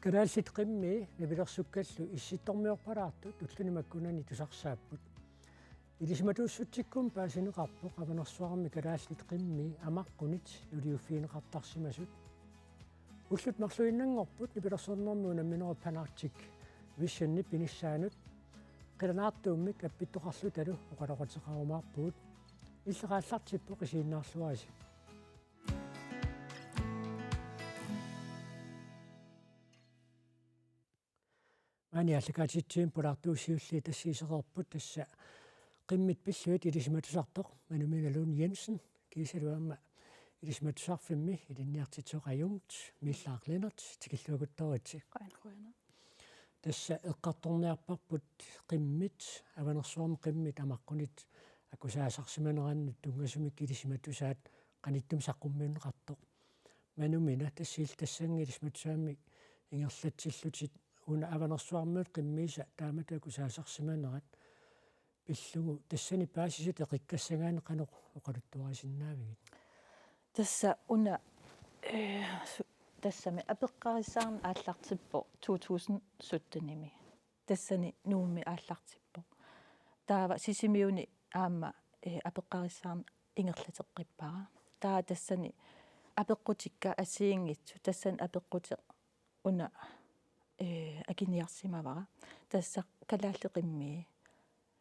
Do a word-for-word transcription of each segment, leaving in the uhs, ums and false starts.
Kalaallit qimmii nipilersukkallu issittormiorpalaartut ulluni makkunani tusarsaapput. Ilisimatuussutsikkummi paasineqarpoq Avanersuarmi kalaallit qimmii amaqqunit nuliuffigineqartarsimasut. Ullut marluinnanngorput nipilersornermi unamminerup Pan Arctic Visionip pinissaanut qilanaartuummik appittoqarlutalu oqaloqateqarumaarpugut. Illit aallartippoq, isiginnaarluarisi. Maani aallakaatitsivimmi pulaartuussiulliit tassani isereerput, tassa qimmit pillugit ilisimatusartoq Manumiina Lund Jensen, kiisalu aamma Ilisimatusarfimmi ilinniartitsisup ajunngitsup Miillaaq Lennert, tikilluaqqusaaritsi. Qujan-, qujanaq. Tassa eqqartorniarparput qimmit, Avanersuarmi qimmit amaqqunit akusaasarsimanerannut tunngasumik ilisimatusaat qanittumi saqqummiunneqartoq. Manumiina, tassa illit tassannga ilisimatusaammik ingerlatsillutit, una Avanersuarmiut qimmiisa taamatut akusaasarsimanerat pillugu, tassani paasisat eqikkassagaanni qanoq oqaluttuarisinnaavigit? Tassa una, eh, su-, tassami apeqqarissaarneq aallartippoq to tusind syttenimi. Tassani Nuummi aallartippoq. Taava Sisimiuni aamma, eh, apeqqarissaarneq ingerlateqqippara. Taava tassani apeqqutikka assigiinngitsut, tassani apeqquteq una, eh, akiniarsimavara. Tassa kalaallit qimmii,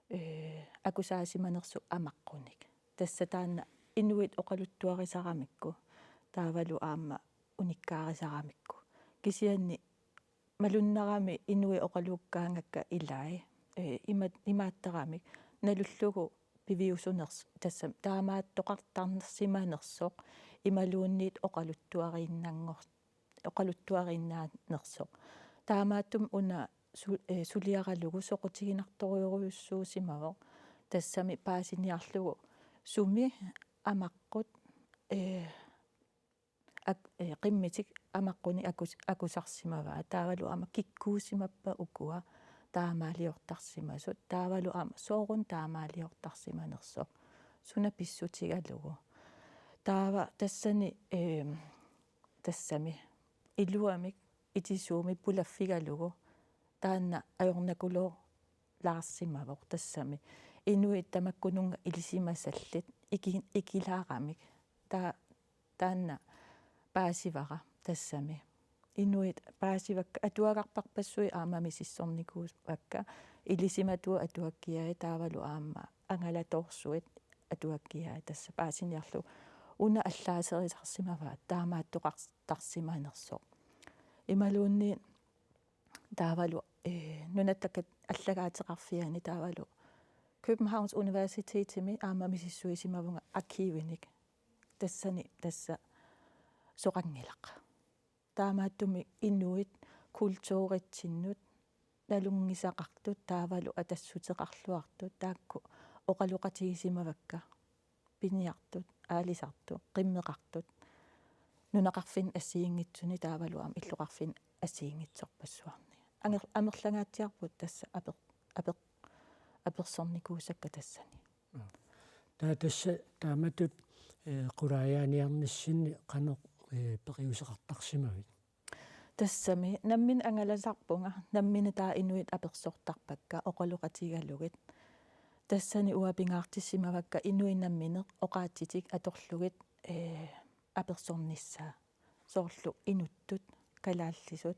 eh, akusaasimanersut amaqqunik. Tassa taanna inuit oqaluttuarisaramikku, taavalu aamma unikkarisaramikku. Kisianni malunnarami inuit oqalukkaangakka ilai, eh, ima-, imaattaramik nalullugu piviusuners-, tassa taamaattoqartarsimanersoq imaluunniit oqaluttuariinnanngor-, oqaluttuariinnaanersoq. Taamaattumik una su-, eh, suliaralugu soqutiginartorujussuusimavoq. Tassami paasiniarlugu sumi amaqqut, eh, ak-, eh, qimmitik amaqqunik akus-, akusarsimavaat. Taavalu aamma kikkuusimappat ukua taamaaliortarsimasut. Taavalu aamma soorunami taamaaliortarsimanersoq suna pissutigalugu. Taava tassani, eh, tassami iluamik itisuumik pulaffigalugu taanna ajornakuloo- laarsimavoq tassami. Inuit tamakkununnga ilisimasallit iki-, ikilaaramik. Ta-, taanna paasivara tassami. Inuit paasivakka, atuagarpassuit aamma misissornikuuakka, ilisimatuut atuakkiai taavalu aamma angalatoorsuit atuakkiai, tassa paasiniarlugu una allaaserisarsimavaat taamaattoqartarsimanersoq. Imaluunniit taavalu, eh, Nunatta Kat-, Allagaateqarfiani taavalu Københavns Universitetimi aamma misissuisimavunga arkivinik. Tassani tassa soqanngilaq. Taamaattumik inuit kulturitsinnut nalunngisaqartut taavalu atassuteqarluartut taakku oqaloqatigisimavakka. Piniartut, aalisartut, qimmeqartut, nunaqarfinni assigiinngitsuni taavalu aamma illoqarfinni assigiinngitsorpassuarni. Anger-, amerlangaatsiarput tassa aper-, aper-, apersornikuusakka tassani. Taava tassa taamatut, eh, qulaajaaniarnissinni qanoq, eh, periuseqartarsimavit? Tassami nammineq angalasarpunga, nammineq taava inuit apersortarpakka oqaloqatigalugit. Tassani uanga pingaartissimavakka inuit nammineq oqaatsitik atorlugit, eh, apersornissaat. Soorlu inuttut, kalaallisut,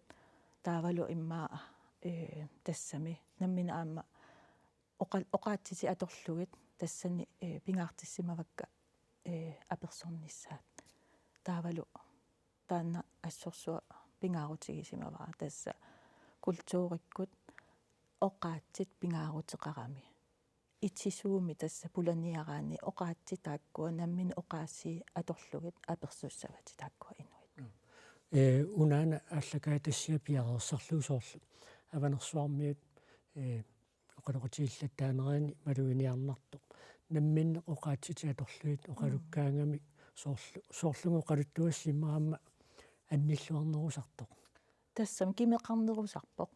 taavalu immaqa, eh, tassami nammineq aamma oqa-, oqaatsitik atorlugit tassani, eh, pingaartissimavakka, eh, apersornissaat. Taavalu taanna assorsuaq pingaarutigisimavara tassa kulturikkut oqaatsit pingaaruteqarami. Itisuumik tassa pulaniaraanni oqaatsit taakkua nammineq oqaasii atorlugit apersussavatit taakkua inuit. Ee, unaana aallakaatitassiaq sia piareersarlugu soorlu Avanersuarmiut, ee, oqaloqatigillattaanerani maluginiarnartoq. Namminneq oqaatsitik atorlugit oqalukkaangamik soorlu-, soorlugit oqaluttuassat immaqa aamma annilluarnerusartoq. Tassami kimeqarnerusarpoq.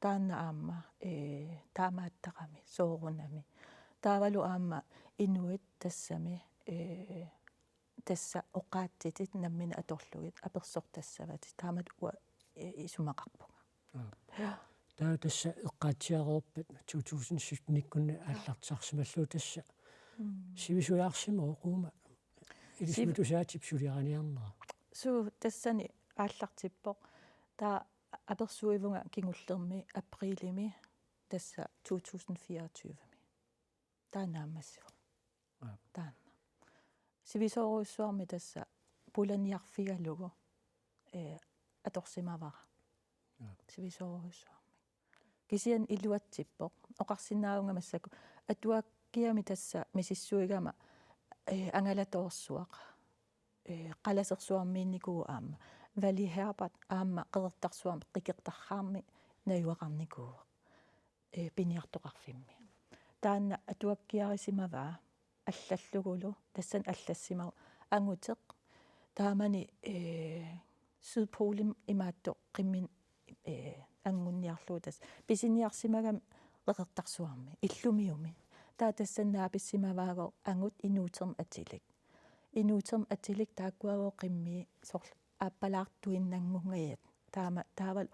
Taanna aamma, ee, taamaattarami, soorunami. Taavalu aamma inuit tassami, ee, tassa oqaatsitik namminneq atorlugit apersortassavatit. Taamatut uanga i-, isumaqarpunga. Aap. Taava tassa eqqaatsiareerpat to tusind sytten-ikkunni aallartisarsimallugu tassa. Mm. Sivisujaarsimavoq uuma ilisimatusaatit suliariniarnera. Suu, tassani aallartippoq. Taava apersuivunga kingullermi aprilimi tassa to tusind fireogtyve-mi. Taanna naammassivoq. Aap. Taanna. Sivisoorujussuarmik tassa pulaniarfigalugu, eh, atorsimavara. Aap. Sivisoorujussuarmik. Kisianni iluatsippoq. Oqarsinnaavunga massakkut. Atuakkiami tassa misissuigama, eh, angalatoorsuaq. Eh, Qalasersuarmiinnikuuvoq aamma. Vali Herbert aamma Qeqertarsuarmi qikertarraarmi najugaqarnikuuvoq. Eh, piniartoqarfimmi. Taanna atuakkiarisimavaa allallugulu, tassani allassimavoq anguteq. Taamani, eh, Sydpolim imaattoq qimmini, eh, angunniarlugu tassa. Pisiniarsimagami Qeqertarsuarmi, illumiumi. Taava tassani naapissimavaagooq angut inuutermi atilik. Inuutermi atilik taakkuagooq qimmii soorlu aappalaartuinnanngunngajat. Taama, taavalu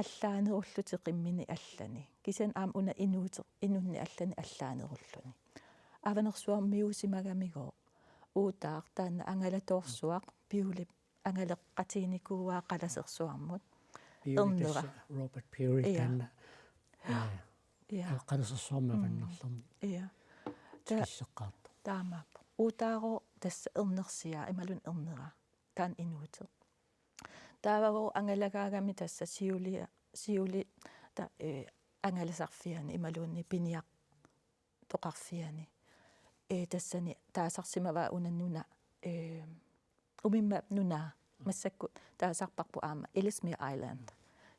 allaanerullutik qimmini allani. Kisianni aamma una inuuteq, inunnik allanik allaanerulluni. Avanersuarmiuusimagamigooq. Uutaaq taanna angalatoorsuaq, Piulip angaleqqatiginikuuaa Qalasersuarmut. Piuli ernera. Tassa Robert Piuli. Ia. Taanna. Ia. Ia. Qalasersuarmi Mm. avannarlerni. Ia. Ta-, Tikisseqqaartoq. Taamaappoq. Uutaarooq tassa ernersiaa, imaluunniit ernera. Taanna inuuteq. Taavagooq angalagaagami tassa siulia-, siuli-, ta-, eh, angalasarfiani imaluunniit piniartoqarfiani. Eh, tassani taasarsimavaa una nuna, eh, umimma nunaa massakkut taasarparput aamma Ellesmere Island.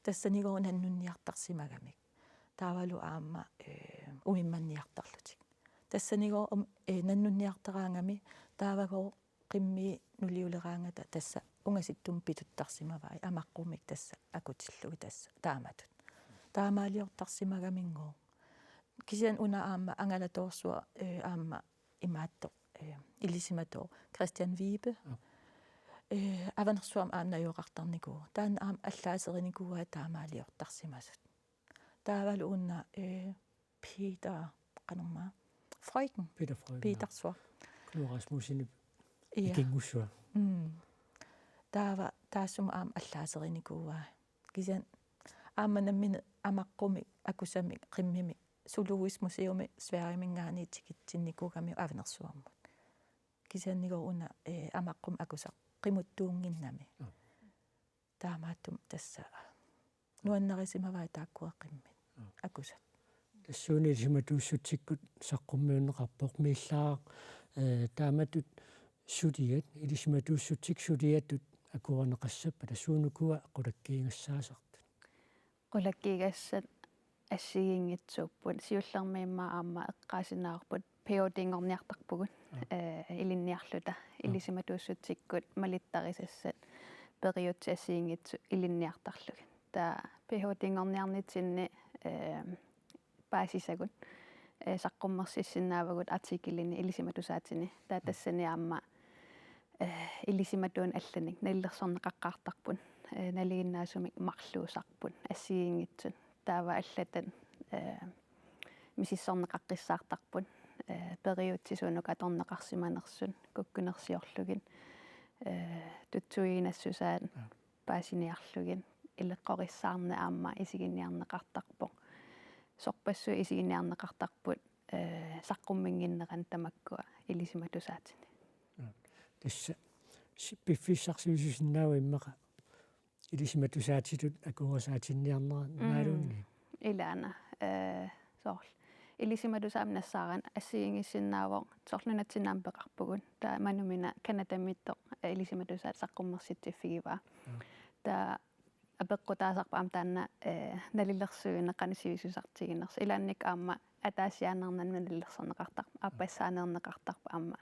Tassanigooq nannunniartarsimagamik. Taavalu aamma, eh, umimmanniartarlutik. Tassanigooq um-, eh, nannunniartaraangami taavagooq qimmii nuliuleraangata tassa ungasittumik pituttarsimavai amaqqumik tassa akutillugit tassa taamatut. Taamaaliortarsimagamigooq. Kisianni una aamma angalatoorsuaq, eh, aamma imaattoq, eh, ilisimatooq Christian Vibe. Aap. Eh, Avanersuarmi aamma najugaqartarnikuuvoq. Taanna aamma allaaserinikuuai taamaaliortarsimasut. Taavalu una, eh, Peter, qanormaa? Freuchen. Peter Freuchen. Peter Suar. Knud Rasmussenip Ia. ikinngussuaq. Mm. Taava taassuma aamma allaaserinikuuai. Kisianni aamma nammineq amaqqumik, akusamik, qimmimik, Zoologisk Museumi Sverigeminngaanniit tikitsinnikuugami Avanersuarmut. Kisiannigooq una, eh, amaqqumik akusaq qimuttuunnginnami. Aap. Taamaattumik tassa nuannarisimavai taakkua qimmit. Aap. Akusat. Tassuuna ilisimatuussutsikkut saqqummiunneqarpoq Miillaaq, eh, taamatut suliat, ilisimatuussutsikkut suliatut akuerineqassappat tassuuna ukua qulakkiigassaasartut. Qulakkiigassat assigiinngitsuupput, siullermik immaqa aamma eqqaasinnaavarput ph.d.-nngorniartarpugut, Aap. eh, ilinniarluta, Aap. ilisimatuussutsikkut malittarisassat periutsit assigiinngitsut ilinniartarlugit. Taava ph.d.-nngorniarnitsinni, eh, paasisagut, eh, saqqummersissinnaavagut artikelini ilisimatusaatinit. Taava tassani aamma, eh, ilisimatuunik allanik nalilersorneqaqqaartarput, eh, nalinginnaasumik marluusarput assigiinngitsut. Taava allatut, eh, misissorneqaqqissaartarput, eh, periutsit suunuku atorneqarsimanersut, kukkunersiorlugit, eh, tutsuiginassusaat, Aap. paasiniarlugit, ileqqorissaarneq aamma isiginiarneqartarpoq. Sorpassuit isiginiarneqartarput, eh, saqqumminnginneranni tamakkua ilisimatusaatinit. Aap. Tassa si-, piffissaq sivisutigisinnaavara immaqa ilisimatusaatitut akuerisaatinniarnera Mm. imaluunniit. Ilaana, eh, soorlu. Ilisimatusaammik nassaarani assigiinngissinnaavoq soorlu nunatsinni aamma peqarpugut. Taava Manumina Canadamiittoq, eh, ilisimatusaat saqqummersitsiffigivaa. Mm. Taava apeqqutaasarpoq aamma taanna, eh, nalilersuineq qanoq sivisusartiginersoq. Ilaannikkut aamma ataasiaannarnani nalilersorneqartarpoq, aappassaaneerneqartarpoq aamma,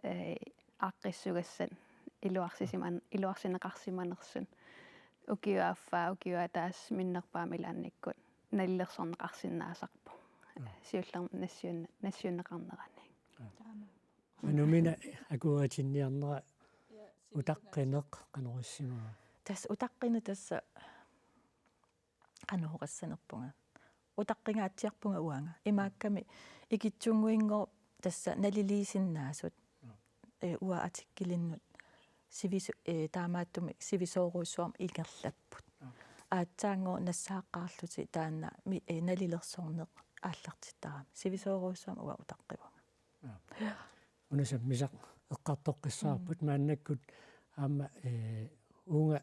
eh, aaqqissugassat iluarsisiman-, iluarsineqarsimanersut. Ukiup affaa, ukiup ataatsip minnerpaamik ilaannikkut nalilersorneqarsinnaasarpoq. Mm. Siullermik nassiun-, nassiunneqarnerani. Mm. Taama. Manumina akueritinniarnera utaqqineq qanoq issimava? Tassa utaqqineq tassa anoorissanerpunga. Utaqqingaatsiarpunga uanga. Imaakkami ikittunnguinngooq tassa naliliisinnaasut. Ee, uanga artikilinnut sivisu-, ee, taamaattumik sivisoorujussuarmik ingerlapput. Aatsaanngooq nassaaqqaarlutik taanna mi-, ee, nalilersorneq aallartittarami. Sivisoorujussuarmik uanga utaqqivunga. Una sammisaq eqqartoqqissaarput maannakkut aamma, ee, uunga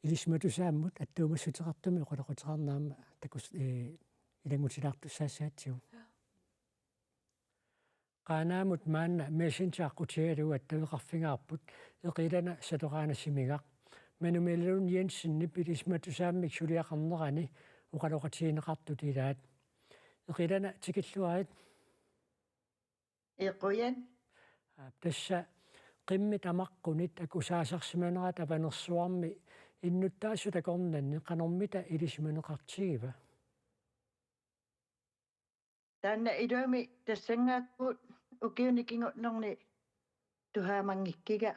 ilisimatusaammut attuumassuteqartumik oqaloqateqarneq aamma takus-, ee, ilanngutilaartussaassagatsigu. Qaanaamut maanna Messenger aqqutigalugu attaveqarfigaarput Eqilana Satoraana Simigaq. Manu Melle Lund Jensenip ilisimatusaammik suliaqarnerani oqaloqatigineqartut ilaat. Eqilana tikilluarit. Iqujan. Aap, tassa qimmit amaqqunit akusaasarsimanerat Avanersuarmi innuttaasut akornanni qanormita ilisimaneqartigiva? Taanna iluamik tassanngaakkuut ukiuni kingornani tuhaamanngikkiga.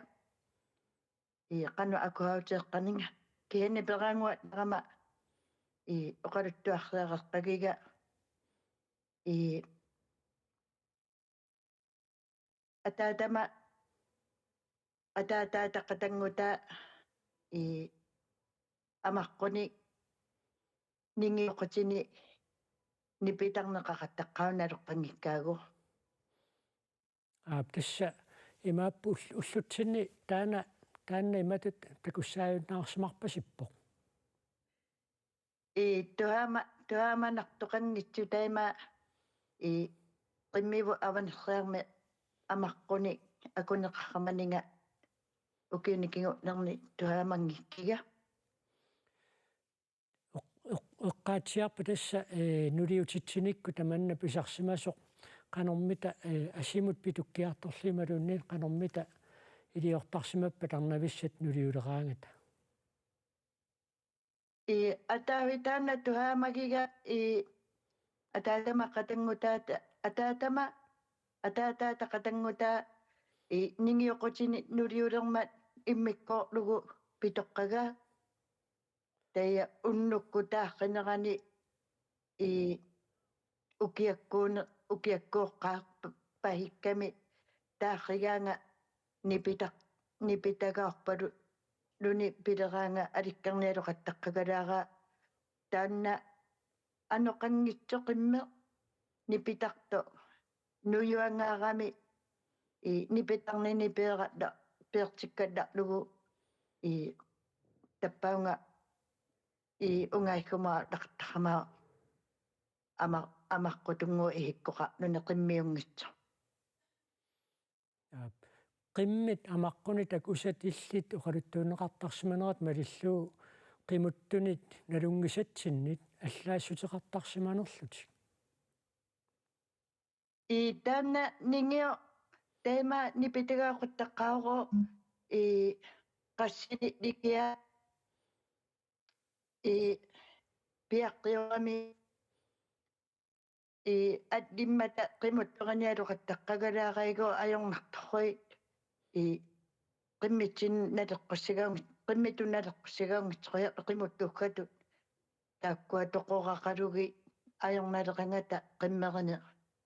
Ii, qanoq akusaarutigeqqaninga. Kisianni peqanguat narama, ii, oqaluttuarsiareqqagiga. Ii, ataatama, ataataata qatanngutaa, ii, amaqquni ningioqqutini nipitarneqaqattaqqaarnaloqqanngikkaagooq. Aap, tassa imaappoq ull-, ullutsinni taanna, taanna imatut takussaajunnaarsimarpasippoq. Ii, tuhaama-, tuhaamanartoqanngitsoq taama, ii, qimmivut Avanersuarmi amaqquni akuneqarsimaninga ukiuni kingornani tuhaamanngikkiga. Eq-, eq-, eqqaatsiarpoq tassa, ee, nuliutitsinikkut tamanna pisarsimasoq qanormita, ee, asimut pitukkiartorlugu imaluunniit qanormita iliortarsimappat arnavissat nuliuleraangata. Ii, ataaseq taanna tuhaamagiga, ii, ataatama qatanngutaata, ataatama, ataataata qatanngutaa, ii, ningioqqutini nuliulermat immikkoorlugu pitoqqagaa. Taava unnukkut taarsinerani, ii, ukiakkuune-, ukiakkooqqaarpa-, pahikkami taarsigaanga nipitaq-, nipitagaarpaluni pileraanga alikkarnialoqattaqqagalaaraa. Taanna anoqanngitsoq qimmeq nipitartoq nujuangaarami, ii, nipitarnini peeralla-, peertikkallarlugu, ii, tappavunga, ii, ungaigumaartaqattaarama ama-, amaqqutunngooq isikkoqarluni qimmiunngitsoq. Aap. Qimmit amaqqunit akusat illit oqaluttuunneqartarsimanerat malillugu qimuttunit nalunngisatsinnit allaassuteqartarsimanerlutik. Ii, taanna ningioq taama nipitagaaqattaqqaarooq, ii, qassinik nikiaq, ii, piaqqiorami, ii, allimmata qimuttorinialoqattaqqagalaaraagooq ajornartorsuit, ii, qimmitsinnut naleqqussigaanngit-, qimmitunut naleqqussigaanngitsoq qimuttuggatut. Taakkua toqoraqalugit ajornaleqangata qimmerineq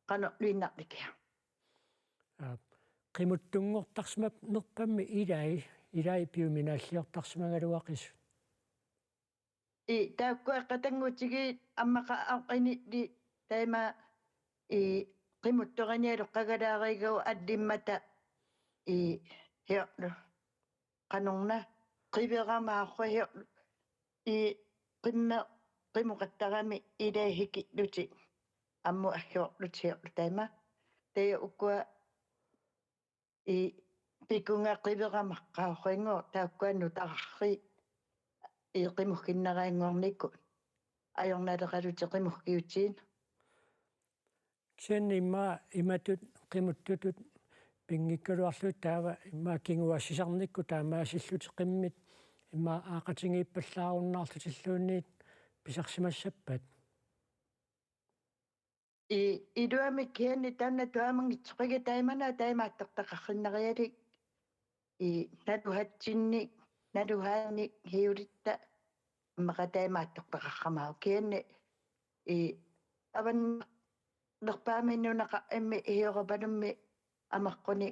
qanorluinnarnikiaq. Aap. Qimuttunngortarsimanerpammi ilai, ilai piuminaalliortarsimagaluaqisut. Ii, taakkua qatanngutigiit ammaqaaq aqqinillit taama, ii, qimuttorinialoqqagalaaraagooq allimmata, ii, hiorlu. Qanorna qiverama arruhiorlu, ii, qimmeq qimoqattarami ilai hikillutik ammut aggiorlutik hiorlu taama. Taava ukua, ii, pikunga qiverama qaarrinngooq taakkua nutaarsi, ii, qimugginnaraanngornikkut ajornaleqalutik qimuggiutiinnaq. Kisianni immaqa imatut qimuttutut pinngikkaluarlugu taava immaqa kinguaassisarnikkut taamaasillutik qimmit immaqa aaqatigiippallaarunnaarlutilluunniit pisarsimassappat. Ii, iluamik kisianni taanna tuhaamanngitsoqigit taamani taamaattortaqarsinnariallit. Ii, naluhatsinnik, naluhaannik hiulitta Aamma qataimaattorpaqarama ukianni i avannerpaami nunaqarfimmi Europalummi amaqquni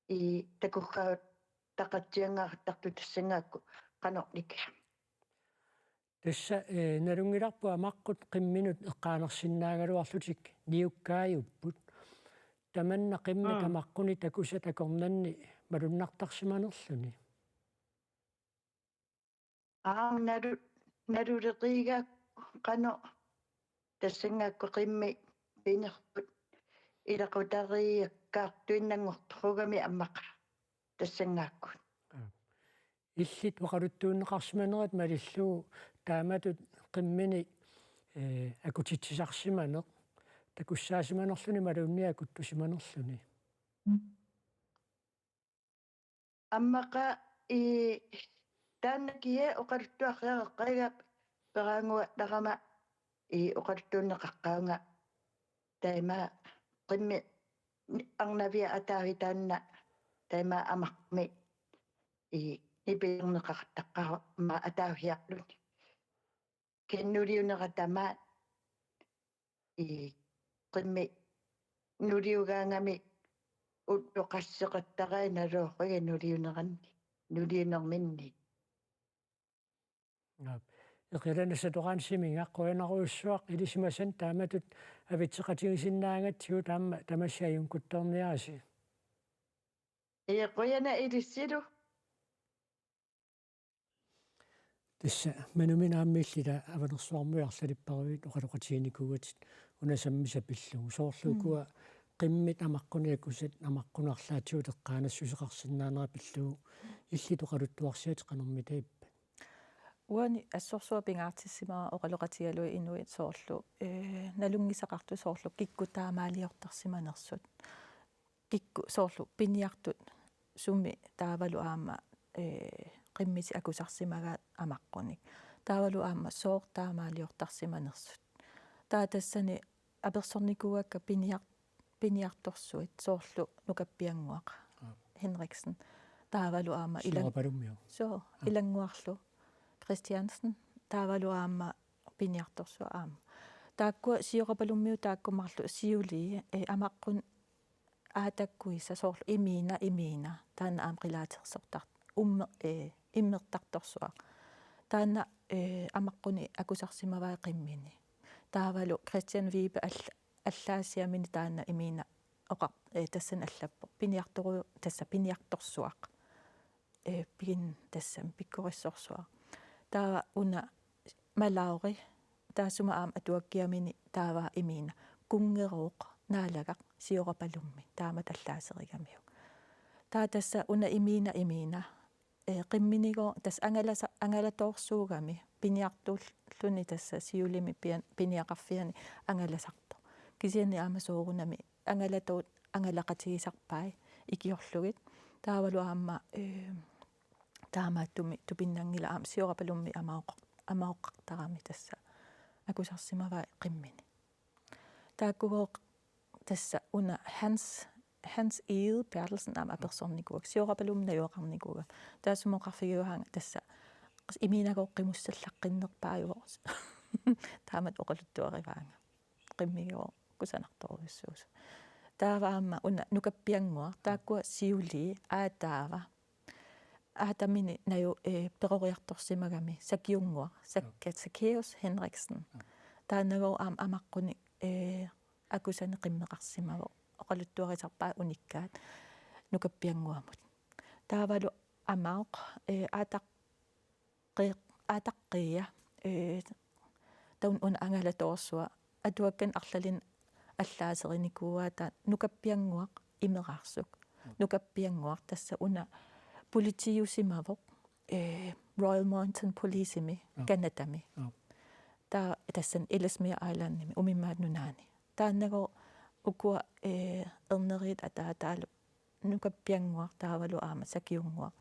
i takukkaattaqatsiangaartartut tassanngaakku qanorlikia. Tassa eh, nalunngilarput amaqqut qimminut eqqaanersinnaagaluarlutik niukkaajupput. Tamanna qimmit mm. amaqquni takusat akornanni malunnartarsimanerluni. Aam nalu naluleqiigaakku qanoq tassanngaakku qimmit pinerput ilaqutariiakkaartuinnanngortorugami ammaqa tassanngaakku. Illit oqaluttuunneqarsimanerit malillugu taamatut qimmini eh, akutitsisarsimaneq takussaasimanerluni maluunniit akuttusimanerluni. Ammaqa i taanna kia oqaluttuariareqqaagap peraangualerama i oqaluttuunneqaqqaanga taima qimmit arnavia ataavi taanna taima amaqqumi i nipilerneqartaqqaarama ataaviarluni. Kia nuliunera tamaat i qimmit nuliugaangami ulloqasseqattarai nalooqqiga nuliuneranni nuliunerminni. Aap. Eqilana Satoraansimigaq qujanarujussuaq ilisimasat taamatut avitseqatigisinnaagatsigut aamma tamassi ajunngitsoorniarisi. Ee, qujanaq ilissilu. Tassa Manumik aamma illit avanersuarmut arlalipparuit oqaloqatiginikuugatit una sammisaq pillugu. Soorlu ukua qimmit amaqquni akusat amaqqunut arlaatigut eqqaanassuseqarsinnaanera pillugu illit oqaluttuarsiatit qanormita ippat? Uani assorsuaq pingaartissimavara oqaloqatigalugit inuit soorlu eh, nalunngisaqartut soorlu kikkut taamaaliortarsimanersut. Kikkut soorlu piniartut sumi taavalu aamma eh, qimmitik akusarsimagaat amaqqunik. Taavalu aamma sooq taamaaliortarsimanersut. Taava tassani apersornikuuakka piniar- piniartorsuit soorlu Nukappiannguaq Henriksen. Taavalu aamma ilang- Soorapalummiu. Soo, Ilannguarlu Christiansen. Taavalu aamma piniartorsuaq aamma. Taakkua Siorapalummiu taakku marluk siulii eh, amaqqun aatakkuisa soorlu imiina imiina taanna aamma qilaatersortar- umme- eh, immertartorsuaq. Taanna eh, amaqquni akusarsimavai qimmini. Taavalu Christian Vibe all- allaasiamini taanna imiina oqar- eh, tassani allappoq. Piniartoru- tassa piniartorsuaq. Eh, piin tassami pikkorissorsuaq. Taava una Malauri taassuma aamma atuakkiamini taava imiina Kunngerooq Naalagaq Siorapalummi taamatut allaaserigamiuk. Taava tassa una imiina imiina eh, qimminigooq tassa angalasa- angalatoorsuugami piniartulluni tassa siulimi pian- piniaqarfiani angalasartoq. Kisianni aamma soorunami angalatuut angalaqatigisarpai ikiorlugit. Taavalu aamma eh, taamaattumik tupinnanngilaq aamma Siorapalummi amaoqar- amaoqartarami tassa akusarsimavai qimmini. Taakkugooq tassa una Hans Hans Egede Berthelsen aamma apersornikuuakka Siorapalummi najugaqarnikuugami. Taassuma oqarfigiuaanga tassa imiinagooq qimussallaqqinnerpaajuvoq. Taamatut oqaluttuarivaanga. Qimmigooq kusanartorujussuusoq. Taava aamma una Nukappiannguaq taakkua siulii aataava. Aatamini naju eh, peroriartorsimagami Sakiunnguaq Sakka Sakeus Henriksen. Taannagooq aamma amaqquni eh, akusani qimmeqarsimavoq oqaluttuarisarpaat unikkaat Nukappiannguamut. Taavalu amaoq eh, aataq- qi- aataqqia eh, taun una angalatoorsuaq atuakkanik arlalinnut allaaserinikuuaa taava Nukappiannguaq imeraarsuk. Nukappiannguaq tassa una politiiusimavoq eh, Royal Mountain Policemi Canadami. Taava tassani Ellesmere Islandimi Umimmaat Nunaanni. Taannagooq ukua eh, erneriit ataataalu Nukappiannguaq taavalu aamma Sakiunnguaq.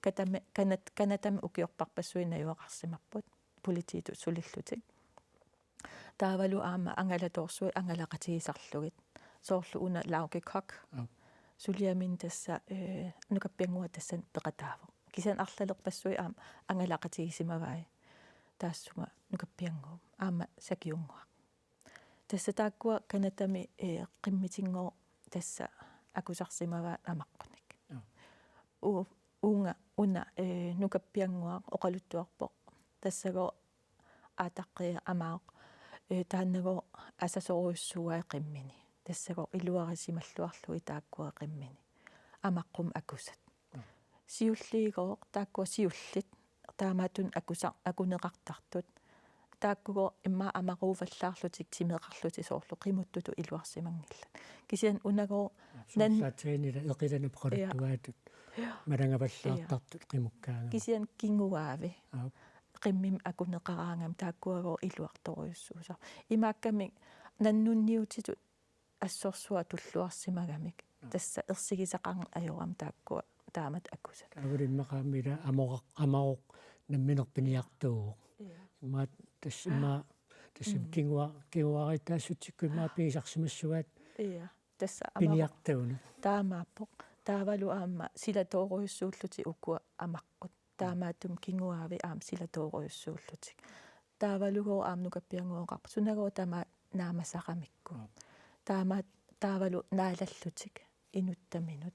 Katami- Kanat- Canadami ukiorparpassuit najugaqarsimapput politiitut sulillutik. Taavalu aamma angalatoorsuit angalaqatigisarlugit. Soorlu una Lauge Koch. Suliaminni tassa eh, Nukappiannguaq tassani peqataavoq. Kisianni arlalerpassuit aamma angalaqatigisimavai. taassuma nukappiannguup aamma sakiunnguaq. Tassa taakkua Canadami, eh, qimmitinngooq tassa akusarsimavaat amaqqunik. Joo. U-, uunga una, eh, nukappiannguaq oqaluttuarpoq. Tassagooq aataqqia amaoq, eh, taannagooq asasorujussuai qimmini. Tassagooq iluarisimalluarlugit taakkua qimmini. Amaqqummi akusat. Joo. Siulliigooq taakkua siulliit. Taamaattunik akusa-, akuneqartartut. Taakkugooq immaqa amaruuvallaarlutik timeqarlutik soorlu qimuttutut iluarsimanngillat. Kisianni unagooq nan- Soorlu aatsaannguaq eqilaneq oqaluttuaatut. Joo. Malugavallaartartut qimukkaangama. Kisianni kinguaavi. Aap. Qimmimi akuneqaraangami taakkuagooq iluartorujussuusarput. Imaakkamik nannunniutitut assorsuaq tulluarsimagamik. Joo. Tassa ersigisaqarneq ajorami taakkua taamatut akusat. Taavalu immaqa aamma ila amoqaq-, amaoq nammineq piniartuuvoq. Joo. Immaqa tassa immaqa tassa Mm. kingua-, kinguaariittaassutsikkut immaqa pigisarsimassuaat Joo. Tassa amaoq piniartuuneq. Taamaappoq. Taavalu aamma silatoorujussuullutik ukua amaqqut. Taamaattumik kinguaavi aamma silatoorujussuullutik. Taavalugooq aamma nukappiannguup oqarpoq. Sunagooq tamaat naamasaramikku. Aap. Taamaat taavalu naalallutik inuttaminut.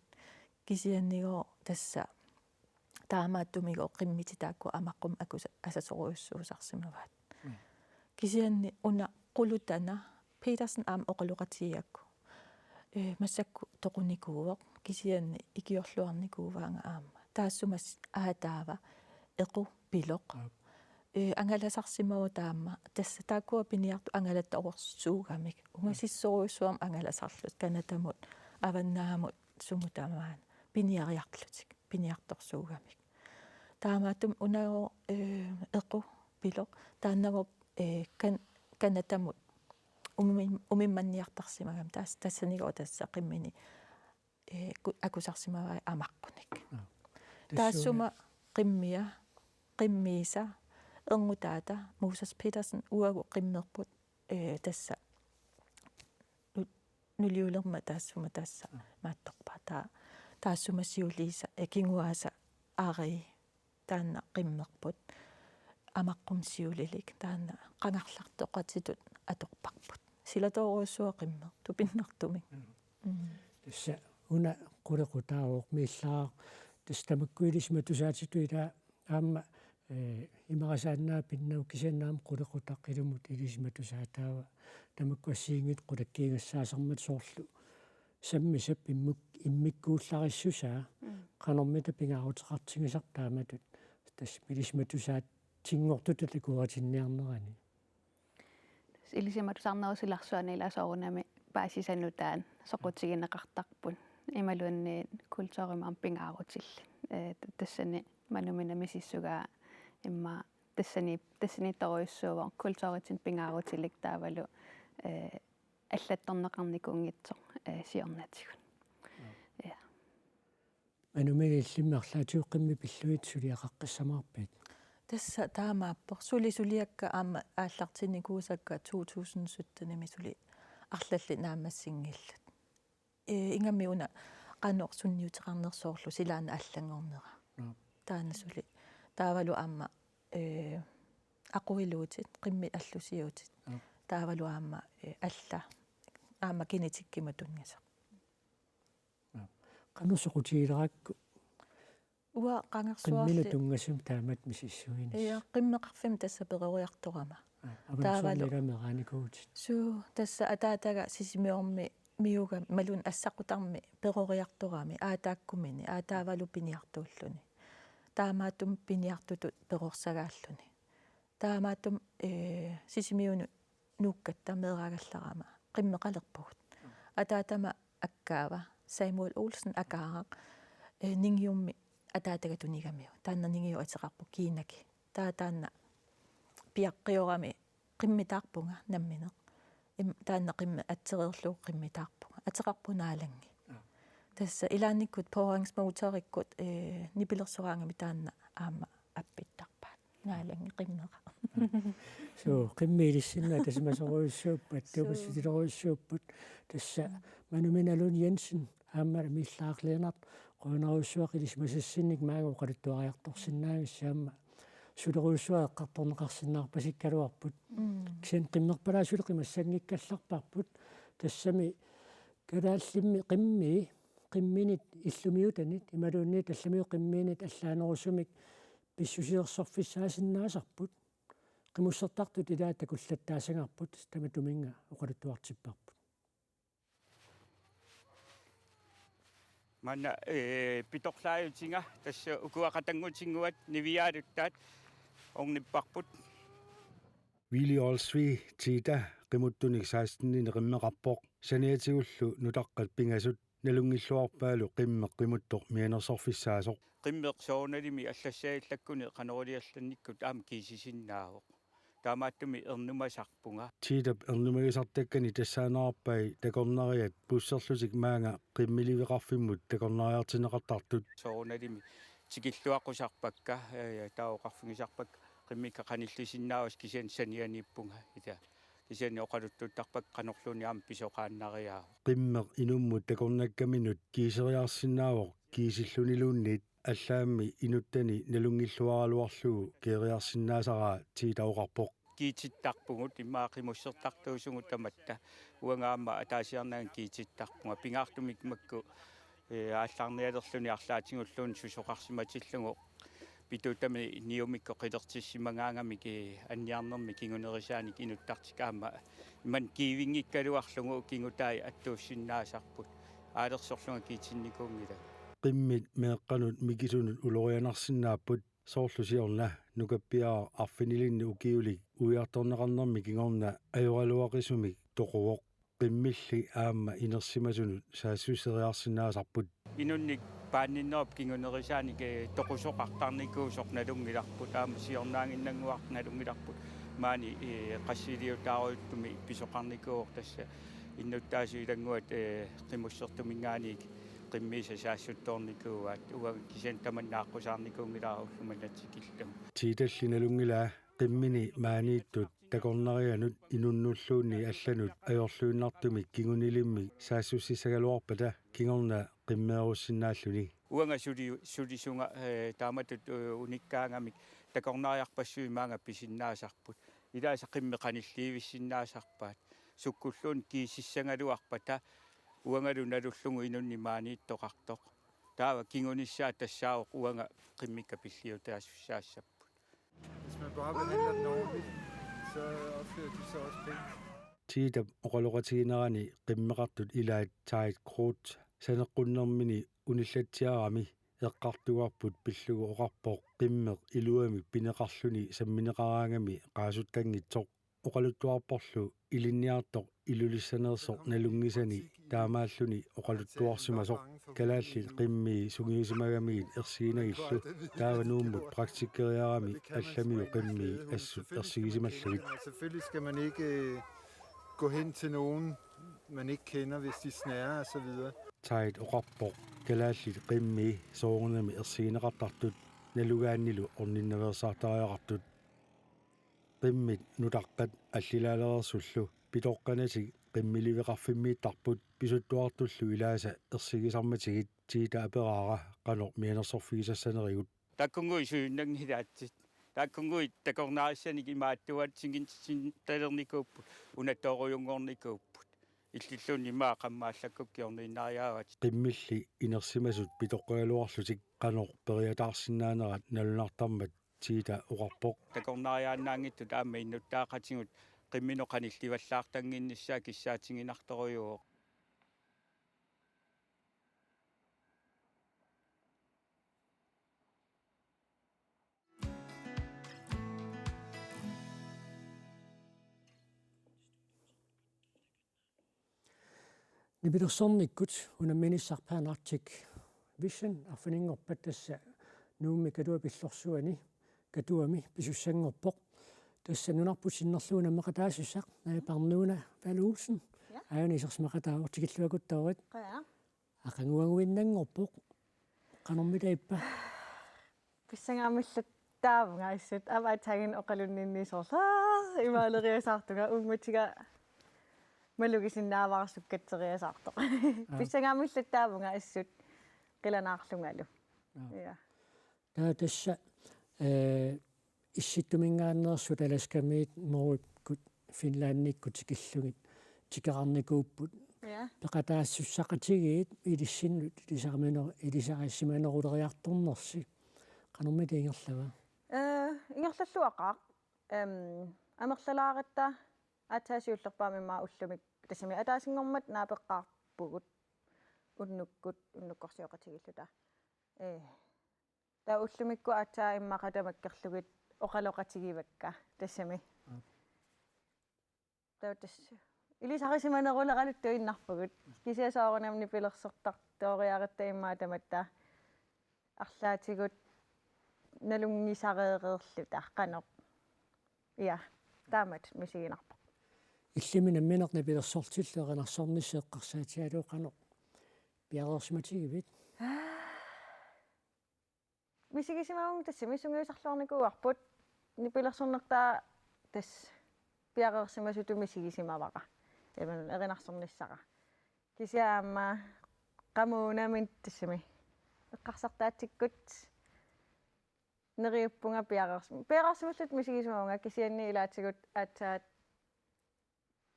Kisiannigooq tassa taamaattumigooq qimmitit taakku amaqqummi akusa-, asasorujussuusarsimavaat. Mm. Kisianni una qulutana Petersen aamma oqaloqatigigakku. Eh, massakkut toqunikuuvoq, kisianni ikiorluarnikuuvaanga aamma. Taassuma s-, aataava equ piloq. Aap. Eh, angalasarsimavoq taama. Tassa taakkua piniartut angalatorsuugamik. Ungasissorujussuarmik angalasarlutik. Canadamut, Avannaamut, sumut tamaat. Piniariarlutik, piniartorsuugamik. Taamaattumik unagooq, eh, equ piloq. Taannagooq, eh, Can-, Canadamut umim-, umimmanniartarsimagami. Tas-, tassanigooq tassa qimmini, eh, ku-, akusarsimavai amaqqunik. Aap. Taassuma qimmia, qimmiisa, erngutaata, Moses Petersen, uagut qimmerput, eh, tassa nu-, nuliulermat taassuma tassa maattorpaa. Taa-, taassuma siuliisa, eh, kinguaasa Ari taanna qimmerput. Amaqqummi siulilik taanna qangarlartoqatitut atorparput. Silatoorujussuaq qimmeq tupinnartumik. Mm. Mm. Tassa una qulequtaavoq miillaaq tassa tamakku ilisimatusaatitut ilaa aamma, eh, imarisaannaapinnagu kisianni aamma qulequtaq ilumut ilisimatusaataavoq tamakku assigiinngitsut qulakkiigassaasarmata soorlu sammisap immik-, immikkuullarissusaa Mm. qanormita pingaaruteqartigisartut taamatut tassa ilisimatusaatinngortutut akueritinniarnerani. Ilisimatusaarnerup silarsuani ilaa soorunami paasisanut taanna soqutigineqartarput. Imaluunniit kulturimik aamma pingaarutillit. Eh, t-, tassani Manumina misissugaa immaqa tassani, tassaniittorujussuuvoq kulturitsinnut pingaarutilik taavalu, eh, allattorneqarnikuunngitsoq, eh, siornatigut. Joo. Ja. Manumina illimmi arlaatigut qimmit pillugit suliaqaqqissamaarpit? Tassa taamaappoq. Suli suliakka aamma aallartinnikuusakka to tusind syttenimi suli arlallit naammassinngillat. Eh, ingammik una qanoq sunniuteqarnersoq soorlu silaannaq allanngornera. Joo. Taanna suli. Taavalu aamma, eh, aquiluutit, qimmit allusiutit. Joo. Taavalu aamma, eh, alla. Aamma genetikkimut tunngasaq. Joo. Qanoq soqutigilerakku? Uanga qimminut qangarsuarli tunngasumik taamatut misissuinissaq. Ja, qimmeqarfimmi tassa peroriartorama. Aa, taavalu avansummi meeraanikuuvutit. Suu, tassa ataataga Sisimiormi miuga malun assaqutarmi peroriartorami aataakkumini, aataavalu piniartuulluni. Taamaattumik piniartutut perorsagaalluni. Taamaattumik, eh, Sisimiunut nuukkatta meeraagallarama qimmeqalerpugut. Ataatama akkaava Samuel Olsen Akaaraq, eh, Ningiummi ataataga tunigamiuk. Taanna Ningiu ateqarpoq Kiinaki. Taava taanna piaqqiorami qimmitaarpunga nammineq. Im-, taanna qimmit atsereerlugu qimmitaarpunga. Ateqarpoq Naalanngi. Aa. Tassa ilaannikkut påhængsmotorikkut, eh, nipilersoraangami taanna aamma appittarpaat. Naalanngi qimmeqarpoq. Suu, qimmit ilissinnut atasimasorujussuupput, suu, attuumassutilorujussuupput. Tassa Manumina Lund Jensen, aamma miillaaq Lennert, qujanarujussuaq ilisimasassinnik maanga oqaluttuariartorsinnaagassi aamma sulerujussuaq eqqartorneqarsinnaarpasikkaluarput. Mm. Kisianni qimmerpalaassuseq qimassanngikkallarparput. Tassami kalaallimmi qimmii, qimminit illumiutanit, imaluunniit allamiut qimmiinit allaanerusumik pissusilersorfissaasinnaasarput. Qimussertartut ilaat takullattaasagarput tamatuminnga oqaluttuartipparput. Maanna, ee, pitorlaajutiga tassa ukua qatanngutinnguat niviaaluttaat ornipparput. Willy Olsvig Tita qimuttunik seksteninik qimmeqarpoq. Saniatigullu nutaqqat pingasut nalunngilluarpaalu qimmeq qimuttoq mianersorfissaasoq. Qimmeq soorunalimi allassaallakkuni qanoq iliorlunnikkut aamma kiisisinnaavoq. Taamaattumik ernumasarpunga. Titap ernumagisartakkani tassaanerarpai takornariat busserlutik maanga qimmiliveqarfimmut takornariartinneqartartut. Soorunalimi tikilluaqqusarpakka, ee, taava oqarfigisarpakka qimmikka qanillisinnaavasi kisianni sanianiippunga. Ila kisianni oqaluttuuttarpakka qanorluunniit aamma pisoqaannariaavoq. Qimmeq inummut takornakkaminut kiiseriarsinnaavoq kiisilluniluunniit, allaammi inuttani nalunngilluaraluarlugu kiiseriarsinnaasaraa Tita oqarpoq. Kiitittarpugut immaqa qimussertartuusugut tamatta. Uanga aamma ataasiarnanga kiitittarpunga. Pingaartumik makku, ee, aallarnialerluni arlaatigulluunniit susoqarsimatillugu pituutami niumikkut qilertissimagaangamik, ee, anniarnermi kingunerisaanik inuttartik aamma imannak kiivinngikkaluarlugu kingutai attuussinnaasarput. Aalersorlunga kiitinnikuunngilanga. Qimmit meeqqanut mikisunut ulorianarsinnaapput, soorlu siorna nukappiaraq arfinilinnik ukiulik uiartorneqarnermi kingorna ajoraluaqisumik toquvoq. Qimmilli aamma inersimasunut saassusseriarsinnaasarput. Inunnik paanninnerup kingunerisaanik, ee, toqusoqartarnikuusoq nalunngilarput, aamma siornaaginnannguaq nalunngilarput. Maani, ee, qassiliutaarujuttumik pisoqarnikuuvoq tassa innuttaasut ilannguat, ee, qimussertuminngaanniit qimmiisa saassuttoornikuuaat, uanga kisianni tamanna aaqqusaarnikuunngilara ullumimut tikillugu. Titalli nalunngilaa qimmini maaniittut takornarianut inunnulluunniit allanut ajorluinnartumik kingunilimmik saassussissagaluarpata kingorna qimmeerussinnaalluni. Uanga suli-, sulisunga, ee, taamatut, ee, unikkaangamik takornariarpassuit maanga pisinnaasarput. Ilaasa qimmit qanilliivissinnaasarpaat. Sukkulluunniit kiisissagaluarpata uangalu nalullugu inunnik maaniittoqartoq. Taava kingunissaa tassaavoq uanga qimmikka pilliutaasussaassapput. Hvis man bare behandler den ordentligt, så opfører de sig også pænt. Titap oqaloqatiginerani qimmeqartut ilaat Tide Groth saneqqunnermini unillatsiarami eqqartugarput pillugu oqarpoq qimmeq iluamik pineqarluni sammineqaraangami qaasuttanngitsoq. Oqaluttuarporlu ilinniartoq Ilulissaneersoq nalunngisani taamaalluni oqaluttuarsimasoq. Kalaallit qimmii sungiusimagamigit ersiginagillu taava Nuummut praktikkeriarami allamiut qimmii assut ersigisimallugit. Selvfølgelig skal man ikke, øh, gå hen til nogen, man ikke kender, hvis de snerrer og så videre. Tide oqarpoq kalaallit qimmii soorunami ersigineqartartut nalugaannilu orninnaveersaartariaqartut. Qimmit nutaqqat allilaalereersullu pitoqqanatik qimmiliveqarfimmiittarput, pisuttuartullu ilaasa ersigisarmatigit Tita aperaara qanoq mianersorfigisassanerigut. Taakkunnguit sujunnanngilaatsit. Taakkunnguit takornariassanik imaattuatsiginngortittalernikuupput, unattoorujunngornikuupput. Illilluunniit immaqa qammaallakkukkiorniinnariaavatit. Qimmilli inersimasut pitoqqagaluarlutik qanoq periataarsinnaanerat nalunartarmat Tita oqarpoq. Takornariaannaanngitsut aamma innuttaaqatigut qimminut qanillivallaartannginnissaa kissaatiginartorujuuvoq. Nipilersornikkut unamminissaq Pan Arctic Vision arfininngorpat tassa Nuummi Katuap illorsuani Katuami pisussanngorpoq. Tassa nunarput sinnerlugu nammeqataasussaq, Naja Parnuuna Valle Olsen. Ja. Aajuna isersimaqataavoq, tikilluakuttoorit. Qujanaq. Aqaguaguinnanngorpoq. Qanormita ippa? Pissangaammillattaavunga assut. Aamma aatsaannguaq oqalunninni soorlu, aa, imaaleriasaartunga, uummatiga malugisinnaavara sukkatseriasaartoq. Aa. Pissangaammillattaavunga assut qilanaarlungalu. Aa. Ja. Taava tassa, ee, Issittuminngaanneersut Alaskamiit Norgekkut Finlandikkut tikillugit tikeqqarnikuupput. Ja. Peqataassussaqatigiit ilissinnut ilisarimineru-, ilisarisimaneruleriartornersi. Qanormita ingerlava? Eh, ingerlalluaqaaq. Em, amerlalaaratta aatsaat siullerpaamik immaqa ullumi tassami ataasinngormat naapeqqaarpugut unnukkut, unnukkorsioqatigiilluta. Eh, taava ullumikkut aatsaat immaqa tamakkerlugit oqaloqatigivakka tassami. Mm. Taava tassa ilisarisimaneruleraluttuinnarpugut. Kisianni soorunami nipilersortartooriaratta immaqa tamatta arlaatigut nalunngisareereerluta qanoq. Ja, taamatut misiginarpoq. Illimmi nammineq nipilersortillu erinarsornissaq eqqarsaatigalugu qanoq piareersimatigivit? Misigisimavunga tassami sungiusarluarnikuuarput nipilersornertaa tassa piareersimasutut misigisimavara. Imaluunniit erinarsornissara. Kisianni aamma qamuuna nammineq tassami eqqarsartaatsikkut neriuppunga piareersim-, piareersimalluta misigisimavunga kisianni ilaatigut aatsaat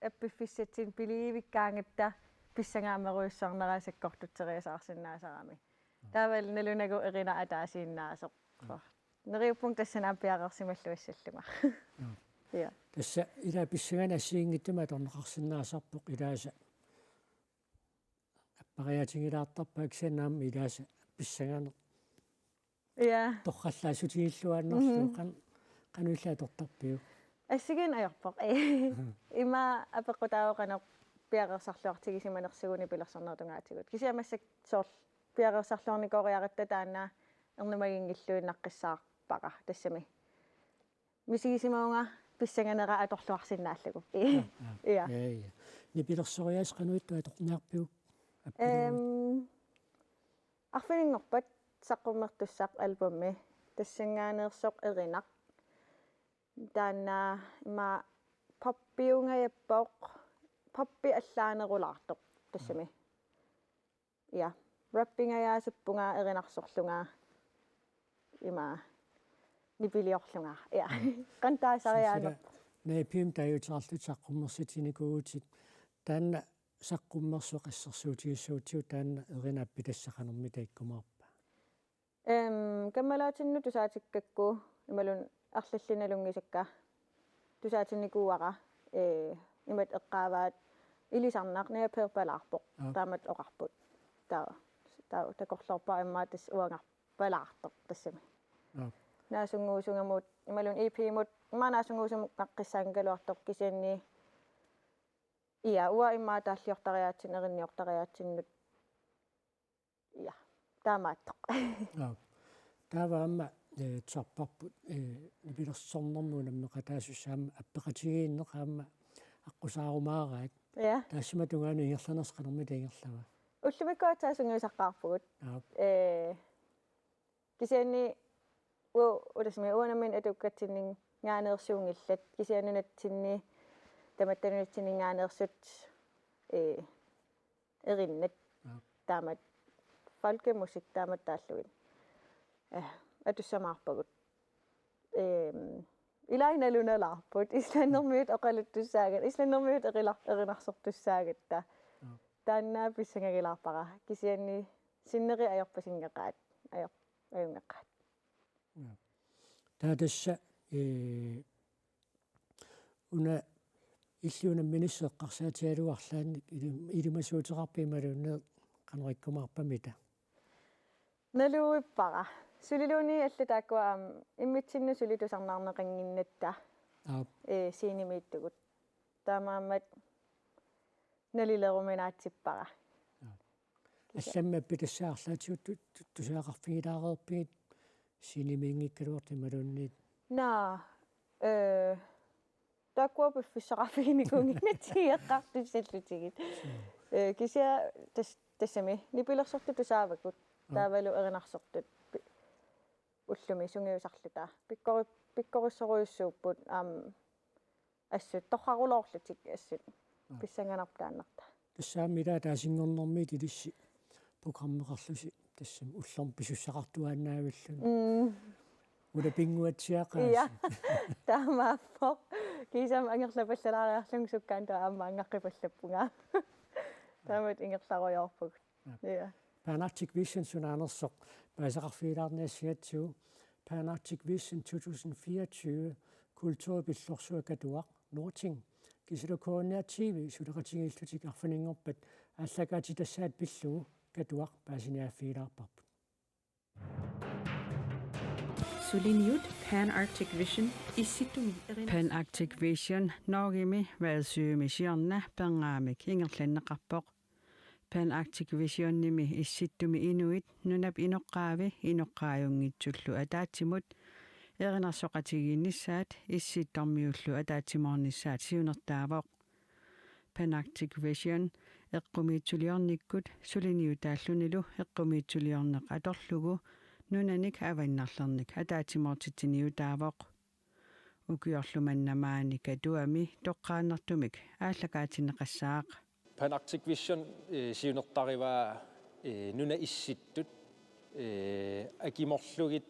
appiffissatsinni piliivikkaangatta pissangaammerujussuarnera sakkortutseriasaarsinnaasarami. Taavalu nalunagu erinaq ataasiinnaasoq. Neriuppunga tassani aamma piareersimalluassallunga. Ja. Tassa ila pissanganeq assigiinngitsumik atorneqarsinnaasarpoq ilaasa. Appariaatigilaartarpaa kisianni aamma ilaasa pissanganeq. Ja. Torrallaassutigiilluaannarlugu. Mhm. Qan-, qanoq illit atortarpiuk? Assigiinneq ajorpoq. Ima apeqqutaavoq qanoq piareersarluartigisimanersugut nipilersornerup tungaatigut. Kisianni massakkut soorlu piareersarluarnikooriaratta taanna ernumaginngilluinnaqqissaarpara tassami. Misigisimavunga pissanganera atorluarsinnaallugu. Ja, ja. Ja. Ja, ja. Nipilersoriaaseq qanoq ittoq atorniarpiuk? Appilugu. Ehm, arfininngorpat saqqummertussaq albumi. Tassanngaanneersoq Erinaq. Taanna ima poppiungajappoq, poppi allaanerulaartoq tassami. Ja, rappingajaasuppunga erinarsorlunga ima nipiliorlunga. Ja. Qanoq taasariaannerpoq. Sila, naapim taaguuteqarlutit saqqummersitsinikuuvutit. Taanna saqqummersoq assersuutigissagutsigu taanna Erinaq appitassaq qanormita ikkumaarpa? Ehm, kammalaatinnut tusaatikkakku imaluunniit arlallit nalunngisakka tusaatinnikuuara, eh, imatut eqqaavaat ilisarnaq naapirpalaarpoq. Aap. Taamatut oqarput. Taava, taava takorloorpara immaqa tassa uangarpalaartoq tassami. Aap. Naasunnguusungamut imaluunniit E P-mut immaqa naasunnguusunngaqqissaanngikkaluartoq kisianni. Ja, uanga immaqa taalliortariaatsinnut, erinniortariaatsinnut. Ja, taamaattoq. Aap. Taava aamma, eh, tusarparput, eh, nipilersornermut unammeqataasussaq aamma appeqatigiinneq aamma aqqusaarumaaraat. Ja. Taassuma tungaanut ingerlanersoq qanormita ingerlava? Ullumikkut aatsaat sungiusaqqaarpugut. Aap. Eh, kisianni u-, utasimi uanga nammineq atukkatsinninngaanneersuunngillat. Kisianni nunatsinni, tamatta nunatsinninngaanneersut, eh, erinnat. Aap. Taamatut folkemusik taamatut taallugit. Eh, atussamaarpagut. Ehm, ilai nalunalaarput. Islandermiut oqaluttussaagatta. Islandermiut erila-, erinarsortussaagatta. Aap. Taanna pissangagilaarpara. Kisianni sinneri ajorpasinngeqaat. Ajor-, ajunngeqaat. Aap. Taava tassa, eh, una illit unamminissaa eqqarsaatigalugu arlaannik ili-, ilimasuuteqarpit imaluunniit qanoq ikkumaarpa mita? Naluvippara. Suliluunniit allat taakkua aamma immitsinnut suli tusarnaarneqannginnatta. Aap. Eh, scenemiittugut. Taamaammat nalileruminaatsippara. Aap. Kisianni. Allammi appitassaa arlaatigut tu-, tu-, tusagaqarfigilaareerpigit scenemiinngikkaluartoq imaluunniit? Naa, eh, taakkua piffissaqarfiginikuunnginnatsigu eqqartussallutigit. Suu. Eh, kisianni tas-, tassami nipilersortut tusaavagut. Aap. Taavalu erinarsortut pi-, ullumi sungiusarluta. Pikkori-, pikkorissorujussuupput aamma assut torraruloorlutik assut. Aap. Pissanganarpoq taannartaa. Tassa aamma ilaat ataasinngornermiit ilissi programmeqarlusi tassami ullormut pisussaqartuaannaavilluni. Mm. Ulapinnguatsiaqaasi. Ja. Taamaappoq. Kiisami angerlapallalaariarlunga sukkaantaa aamma angaqqipallappunga. Taamatut ingerlarujoorpugut. Ja. Pan Arctic Vision sunaanersoq paasisaqarfigilaarniassagatsigu. Pan Arctic Vision to tusind fireogtyve, kulturip pilluarsua Katuaq, Norting, kisianni K N R T V suleqatigiillutik arfininngorpat aallakaatitassaat pillugu Katuaq paasiniaaffigilaarparput. Suliniut Pan Arctic Vision Issittumi eriners- Pan Arctic Vision Norgemi Vadsømi siorna perngaamik ingerlanneqarpoq. Pan Arctic Visionimi Issittumi inuit nunap inoqqaavi inoqqaajunngitsullu ataatsimut erinarsoqatigiinnissaat Issittormiullu ataatsimoornissaat siunertaavoq. Pan Arctic Vision eqqumiitsuliornikkut suliniutaallunilu eqqumiitsuliorneq atorlugu nunanik avannarlernik ataatsimoortitsiniutaavoq. Ukiorlu manna maani Katuami toqqaannartumik aallakaatinneqassaaq. Pan Arctic Vision, eh, siunertarivaa, eh, nunat issittut, eh, akimorlugit,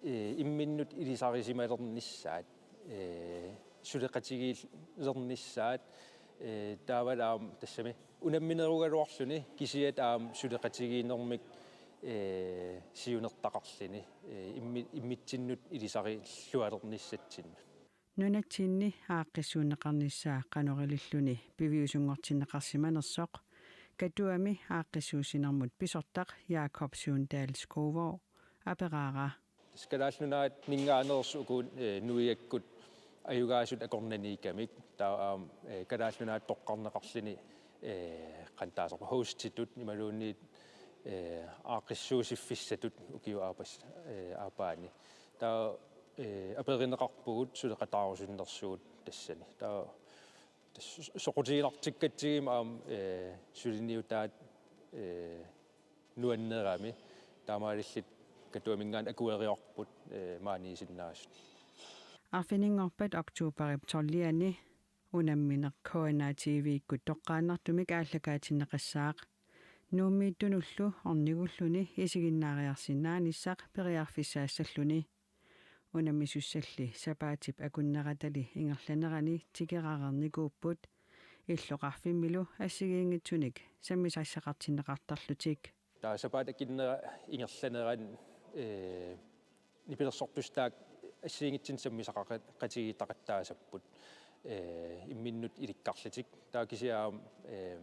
eh, imminnut ilisarisimalernissaat, eh, suleqatigiilernissaat, eh, taavalu aamma tassami unamminerugaluarluni kisiat aamma suleqatigiinnermik, eh, siunertaqarluni, eh, immi-, immitsinnut ilisarillualernissatsinnut. Nunatsinni aaqqissuunneqarnissaa qanoq ililluni piviusunngortinneqarsimanersoq Katuami aaqqissuussinermut pisortaq Jakob Sundal Skovgaard aperaara. Tassa Kalaallit Nunaanninngaanneersoq uku, eh, nuiakkut ajugaasut akornanniikkamik. Taava aamma, eh, Kalaallit Nunaat toqqarneqarluni, eh, qanoq taasarpa hostitut imaluunniit, eh, aaqqissuussiffissatut ukiup aapas-, eh, aappaani. Taava, eh, aperineqarpugut suleqataarusunnersugut tassani. Taava tassa soqutiginartikkatsigit aamma, eh, suliniutaat, eh, nuannerami. Taamaalillutik Katuaminngaanniit akuerivarput, eh, maaniisinnaasut. Arfininngorpat oktoberip tolvianni unammineq K N R T V-kkut toqqaannartumik aallakaatinneqassaaq. Nuummiittunullu ornigulluni isiginnaariarsinnaanissaq periarfissaassalluni. Unammisussalli sapaatip akunneratali ingerlanerani tikerareernikuupput illoqarfimmilu assigiinngitsunik sammisassaqartinneqartarlutik. Taava sapaatip akunnera ingerlanerani, eh, nipilersortussat taakku assigiinngitsunik sammisaqaqatigiittaqattaasapput, eh, imminnut ilikkarlutik. Taava kisianni aamma, eh,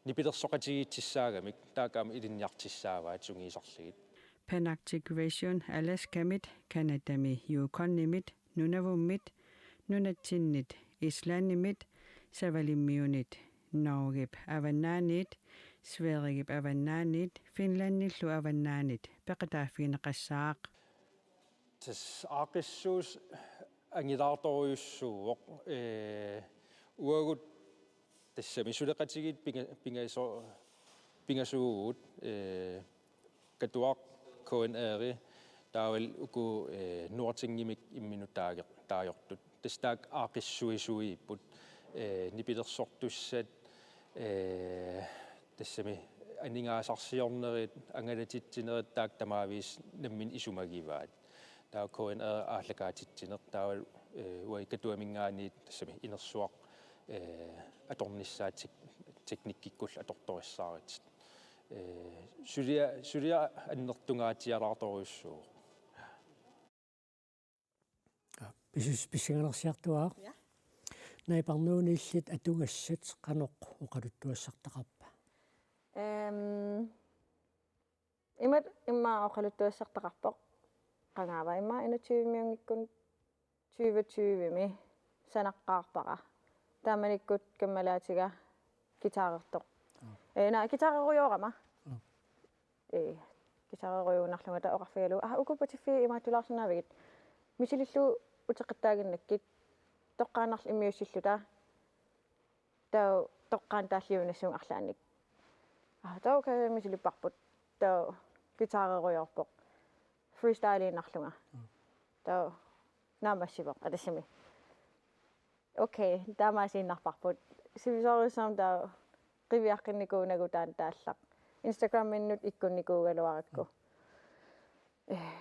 nipilersoqatigiississaagamik, taakku aamma ilinniartussaavaat sungiusarlugit. Pan Arctic Vision Alaskamit, Canadami Yukonimit, Nunavummit, nunatsinnit Islandimit, Savalimmiunit, Norgep avannaaniit, Sverigep avannaaniit, Finlandillu avannaanit peqataaffigineqassaaq. Tassa aaqqissuussaq angilaartorujussuuvoq, eh, uagut tassami suleqatigiit pinga-, pingaso-, pingasuuvugut, eh, Katuaq, K N R-i, taavalu uku, eh, Nortingimik imminnut taager-, taagortut. Tassa taakku aaqqissuisuipput, eh, nipilersortussat, eh, tassami aningaasarsiornerit, angalatitsinerit taakku tamaavisa nammineq isumagivaat. Taava K N R aallakaatitsineq, taava, eh, uagut Katuaminngaanniit tassami inersuaq, eh, atornissaat tek-, teknikkikkullu atortorissaarutit. Eh, sulia-, suliaq annertungaatsialaartorujussuuvoq. Pisus-, pissanganarsiartuaaq. Ja. Naipannuunillit atugassat qanoq oqaluttuassartaqarpa? Ehm, imatut immaqa oqaluttuassartaqarpoq. Qangaava immaqa enogtyvemiunngikkuni tyve tyvemi sanaqqaarpara. Taamanikkut kammalaatiga guitarertoq. Aa. Eh, naa, guitarerujoorama. Aa. Eh, guitarerujuunnarlunga taava oqarfigalugu: "Ah, uku patiffiit imaattulaarsinnaavigit. Misilillugu uteqattaaginnakkit. Toqqaannarlu immiussilluta." Taava toqqaannaq taalliuinnassuunga arlaannik. Ah, taava okay, misilipparput. Taava guitarerujoorpoq. Freestyliinnarlunga. Mm. Taava naammassivoq atassami. Okay, taamaasiinnarparput. Sivisoorujussuarmik taava qiviaqqinnikuunagu taanna taallaq. Instagraminnut ikkunnikuugaluarakku. Mm. Eh,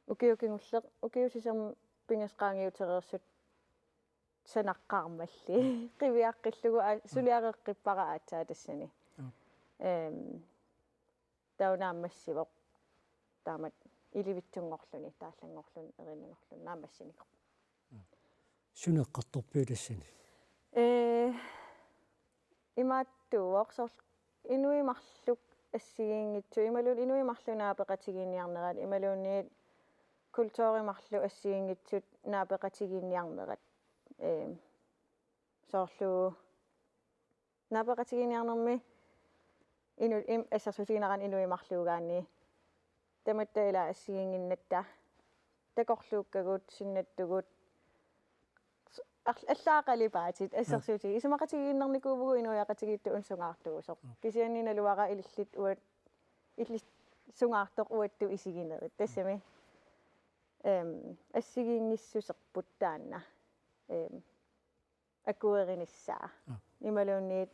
Ukioq kingulleq, ukiut sisamat pingasut qaangiutereersut sanaqqaarmalli. Qiviaqqillugu aa-, suliareqqippara aatsaat tassani. Joo. Ehm, taava naammassivoq. Taamatut ilivitsunngorluni, taallanngorluni, erinigorluni naammassinikuuvoq. Suna eqqartorpiuk tassani? Ee, imaattuuvoq soorlu inuit marluk assigiinngitsut, imaluunniit inuit marluk naapeqatigiinniarnerat, imaluunniit kulturit marluk assigiinngitsut naapeqatigiinniarnerat. Ee, soorlu naapeqatigiinniarnermi inu-, im-, assersuutigineqarani inuit marluk ugaanni. Tamatta ila assigiinnginnatta takorluukkagut, sinnattugut, s-, ar-, allaat qalipaatit, assersuutigit. Isumaqatigiinnarnikuuvugut inuiaqatigiittut una sungaartuusoq. Joo. Kisianni naluara ilillit uat-, illit sungaartoq uattut isiginerit. Tassami, ehm, assigiinngissuserput taanna. Ehm, akuerinissaa. Aa. Imaluunniit,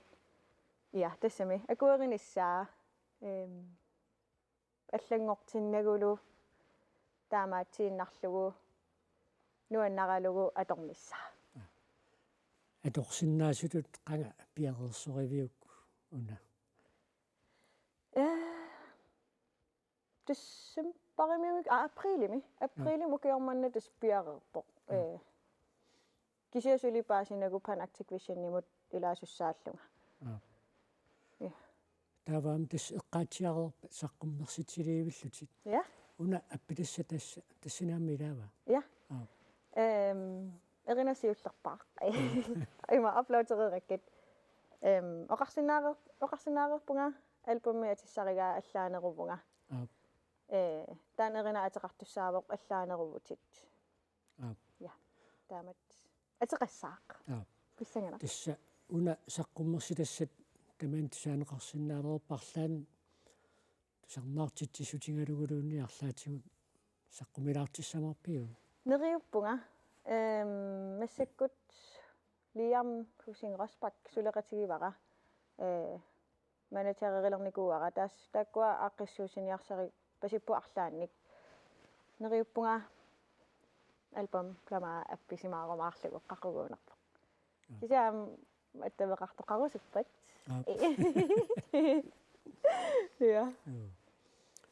ja, tassami, akuerinissaa, ehm, allanngortinnagulu taamaatsiinnarlugu nuannaralugu atornissaa. Aa. Atorsinnaasutut qanga piareersoriviuk una? Ee, decembarimiumik, aa, aprilimi. Aprilimi ukioq manna tassa piareerpoq. Mm. Ee. Kisianni suli paasinagu Pan Arctic Visionimut ilaasussaallunga. Aa. Ja. Taava aamma tassa eqqaatsiareerpat saqqummersitsiliivillutit. Ja. Una appitassat tassa, tassani aamma ilaava? Ja. Aa. Ehm, erinaq siullerpaaq. Ima uploadereerakkit. Ehm, oqarsinnaareer-, oqarsinnaareerpunga albumi atissarigaa allaaneruvunga. Aap. Ee, taanna erinaq ateqartussaavoq allaaneruvutit. Aap. Ja, taamatut. Ateqassaaq. Aap. Pissanganaq. Tassa una saqqummersitassat tamaani tusaaneqarsinnaalerparlaan tusarnaartitsissutigaluguluunniit arlaatigut saqqumilaartissavarput? Neriuppunga. Ehm, massakkut Liam Husing Rosbach suleqatigivara. Ee, managerilernikuuara, taas-, taakkua aaqqissuussiniarsaripasipput arlaannik. Neriuppunga album tamaat appisimaarumaarlugu qaquguunerpoq. Mm. Kisianni aamma attaveqartoqarusuppat. Aap. Ja. Joo.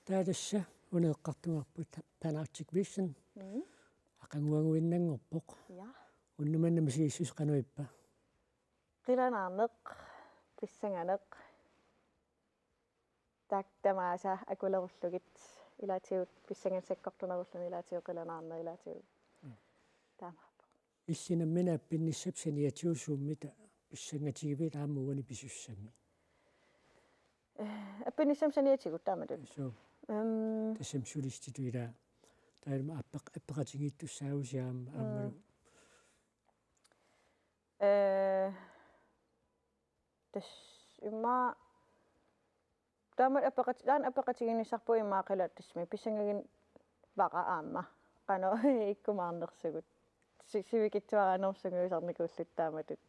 Taava tassa una eqqartugarput Pan Arctic Vision. Mm. Aqaguaguinnanngorpoq. Ja. Unnuk manna misigissuseq qanoq ippa? Qilanaarneq, pissanganeq. Taakku tamaasa akulerullugit ilaatigut pissanganit sakkortunerulluni ilaatigut qilanaarneq ilaatigut. Mm. Taamaappoq. Illit nammineq appinnissap saniatigut suummita pissangatigivit aamma uani pisussami? Eh, appinnissap saniatigut taamatut. Suu. Ehm. Tassami solistitut ilaa. Taama appeq-, appeqatigiittussaavusi aamma, mm, aammalu. Eh, tassa immaqa taamatut appeqat-, taanna appeqatigiinnissarput immaqa qilanaarneq tassami pissangagivara aamma. Qanoq ikkumaarnersugut. Si-, sivikitsuaraanermut sungiusarnikuulluta taamatut.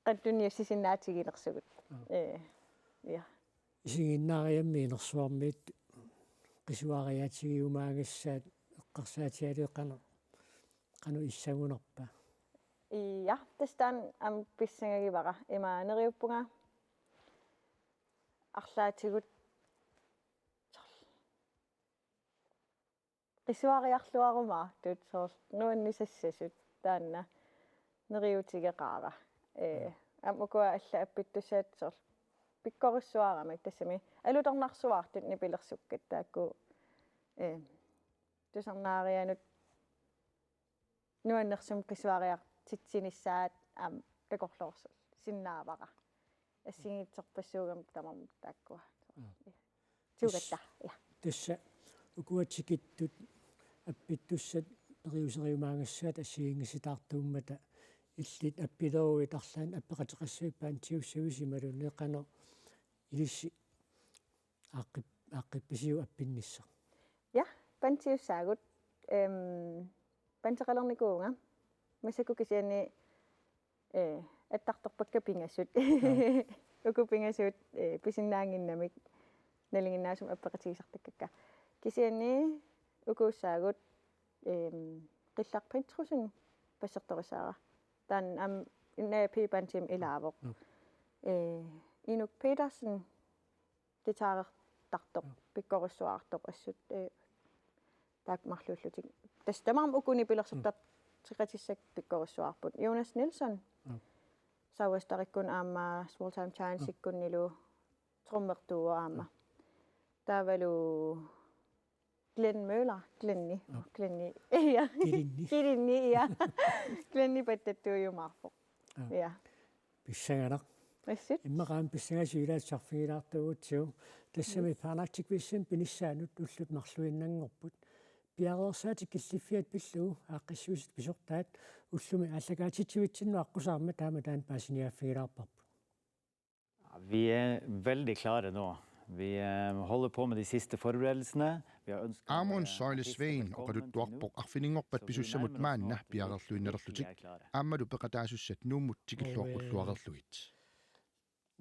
Qanoq tunniussisinnaatiginersugut. Aa. Ee. Ja. Isiginnaariammi inersuarmiit qisuariaatigigumaagassaat eqqarsaatigalugu qanoq, qanoq issagunarpa? Ja, tassa taanna aamma pissangagivara. Ima neriuppunga arlaatigut qisuariarluarumaartut soorlu nuannisassasut taanna neriuutigeqaara. Ee, aamma ukua allat appittussat soorlu pikkorissuaramik tassami alutornarsuartut nipilersukkat taakku, ee, tusarnaarianut nuannersumik qisuariartitsinissaat aamma takorloorsinnaavara. Assigiinngitsorpassuugamik tamarmik taakkua. Mm. Suugatta, ja. Tassa ukua tikittut appittussat periuseriumaagassaat assigiinngisitaartuummata illit appileruit arlaannik appeqateqassavit bandiussavisi imaluunniit qanoq ilissi aaqqip-, aaqqippisiuk appinnissaq? Ja, bandiussaagut. Ehm, bandeqalernikuuvunga. Massakkut kisianni, eh, attartorpakka pingasut. Joo. Uku pingasut, eh, pisinnaannginnamik nalinginnaasumik appeqatigisartakkakka. Kisianni Ukuussaagut, ehm, Qillaq Petrussen bassertorissaara. Taanna aamma N A P bandimi ilaavoq. Nå. Eh, Inuk Petersen guitarertartoq, Nå. Pikkorissuarartoq assut, eh, taakku marluullutik. Tassa tamarmik uku nipilersortartoqatissakka pikkorissuarput. Jonas Nielsen. Nå. Sauvastarikkunni aamma Small Time Giantsikkunnilu trommertuuvoq aamma. Taavalu Glenn Møller, Glenni, Nå. Glenni, ja. Kilinni. Kilinni, ja. Glenni pattattuujumaarpoq. Nå. Ja. Pissanganaq. Assut. Immaqa aamma pissangasut ilaat sarfigilaartuugutsigu. Tassami Yes. Pan Arctic Vision pinissaanut ullut marluinnanngorput. Piareersaatit killiffiat pillugu aaqqissuussat pisortaat ullumi aallakaatitsivitsinnut aqqusaarmat taama taanna paasiniaaffigilaarparput. Vi er veldig klare nå. Vi eh, holder på med de siste forberedelsene. Vi har ønsket Aamon Søjle Sveen oqaluttuarpoq arfininngorpat pisussamut maanna piareerluinnalerlutik. Aammalu peqataasussat Nuummut tikilluaqqulluareerlugit.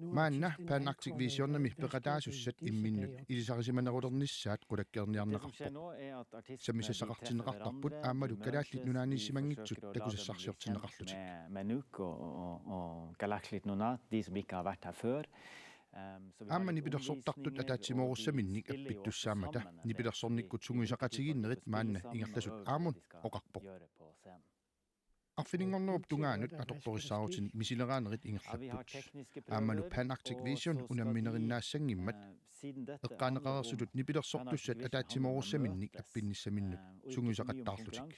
Maanna Pan Arctic Visionimi peqataasussat imminnut ilisarisimanerulernissaat qulakkeerniarneqarpoq. Sammisassaqartinneqartarput aammalu Kalaallit Nunaannisimanngitsut takusassarsiortinneqarlutik. Med, med Nuuk og, og, og Kalaallit Nunaat, de som ikke har vært her før. Ehm, så vi har Aamma litt nipilersortartut omvisninger og ataatsimoorussaminnik udstillinger og appittussaammata, sammen med nipilersornikkut sungiusaqatigiinnerit maanna ingerlasut Aamon oqarpoq. Arfininngornerup tungaanut atortorissaarutinik misileraanerit ingerlapput. Aammalu Pan Arctic Vision unamminerinnaassanngimmat, eqqaaneqareersutut nipilersortussat ataatsimoorussaminnik appinnissaminnut sungiusaqattaarlutik.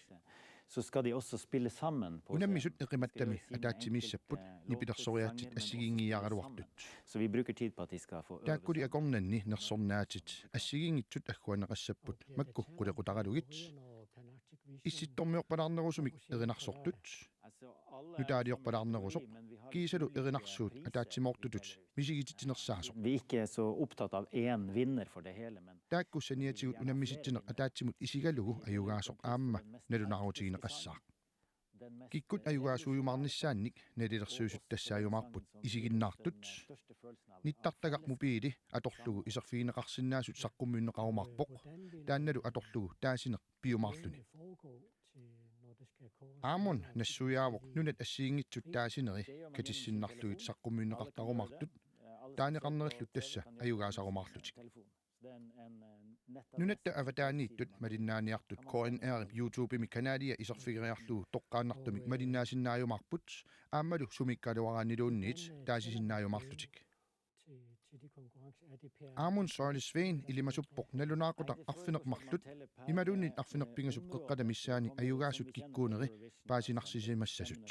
Så skal de også spille sammen på scenen. Unammisut eqimattami ataatsimiissapput nipilersoriaatsit assigiinngiiaraluartut. Så vi bruker tid på at de skal få øve. Taakkuli akornanni nersornaatit assigiinngitsut agguaanneqassapput makku qulequtaralugit. Issittormiorpalaarnerusumik erinarsortut. Nutaaliorpalaarnerusoq. Kiisalu erinarsuut ataatsimoortutut misigititsinersaasut. Vi er ikke så opptatt av én vinner for det hele, men taakku saniatigut unammisitsineq ataatsimut isigalugu ajugaasoq aamma nalunaarutigineqassaaq. Kikkut ajugaasuujumaarnissaannik nalilersuisuttassaajumaarput isiginnaartut. Nittartagaq mobiili atorlugu iserfigineqarsinnaasut saqqummiunneqarumaarpoq. Taannalu atorlugu taasineq piumaarluni. Aamon nassuiaavoq nunat assigiinngitsut taasineri katissinnarlugit saqqummiunneqartarumaartut, taaneqarnerillu tassa ajugaasarumaarlutik. Nunatta avataaniittut malinnaaniartut K N R-ip YouTube-imi kanalia iserfigeriarlugu toqqaannartumik malinnaasinnaajumaapput, aammalu sumiikkaluaraanniluunniit taasisinnaajumaarlutik. Aamon Søjle Sveen ilimasuppoq nalunaaqutaq arfineq-marluk imaluunniit arfineq-pingasup qeqqata missaani ajugaasut kikkuuneri paasinarsisimassasut.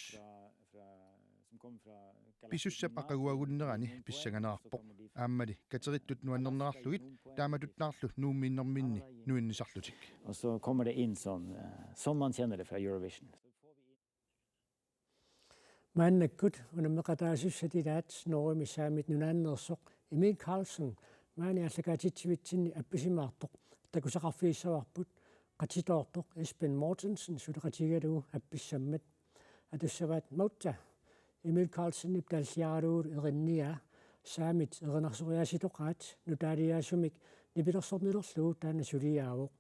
Pisussap aqaguagunnerani pissanganerarpoq, aammali katerittut nuannernerarlugit taamatuttaarlu Nuummiinnerminni nuinnisarlutik. Og så kommer det inn sånn, eh, som man kjenner det fra Eurovision. Maannakkut unammeqataasussat ilaat Norgemi Saamit Nunaanneersoq Emil Karlsen maani aallakaatitsivitsinni appisimaartoq takusaqarfigissavarput qatitoortoq Esben Mortensen suleqatigigalugu appissammat. Atussavaat Mautsa Emil Karlsenip taalliaralugulu erinniaa saamit erinarsoriaasitoqaat nutaaliaasumik nipilersornilerlugu taanna suliaavoq.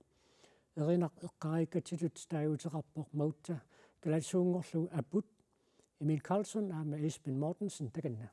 Erinaq eqqaariikkatsitut taaguuteqarpoq Mautsa kalaallisuunngorlugu Aput. Emil Karlsson aamma Esben Mortensen takanna.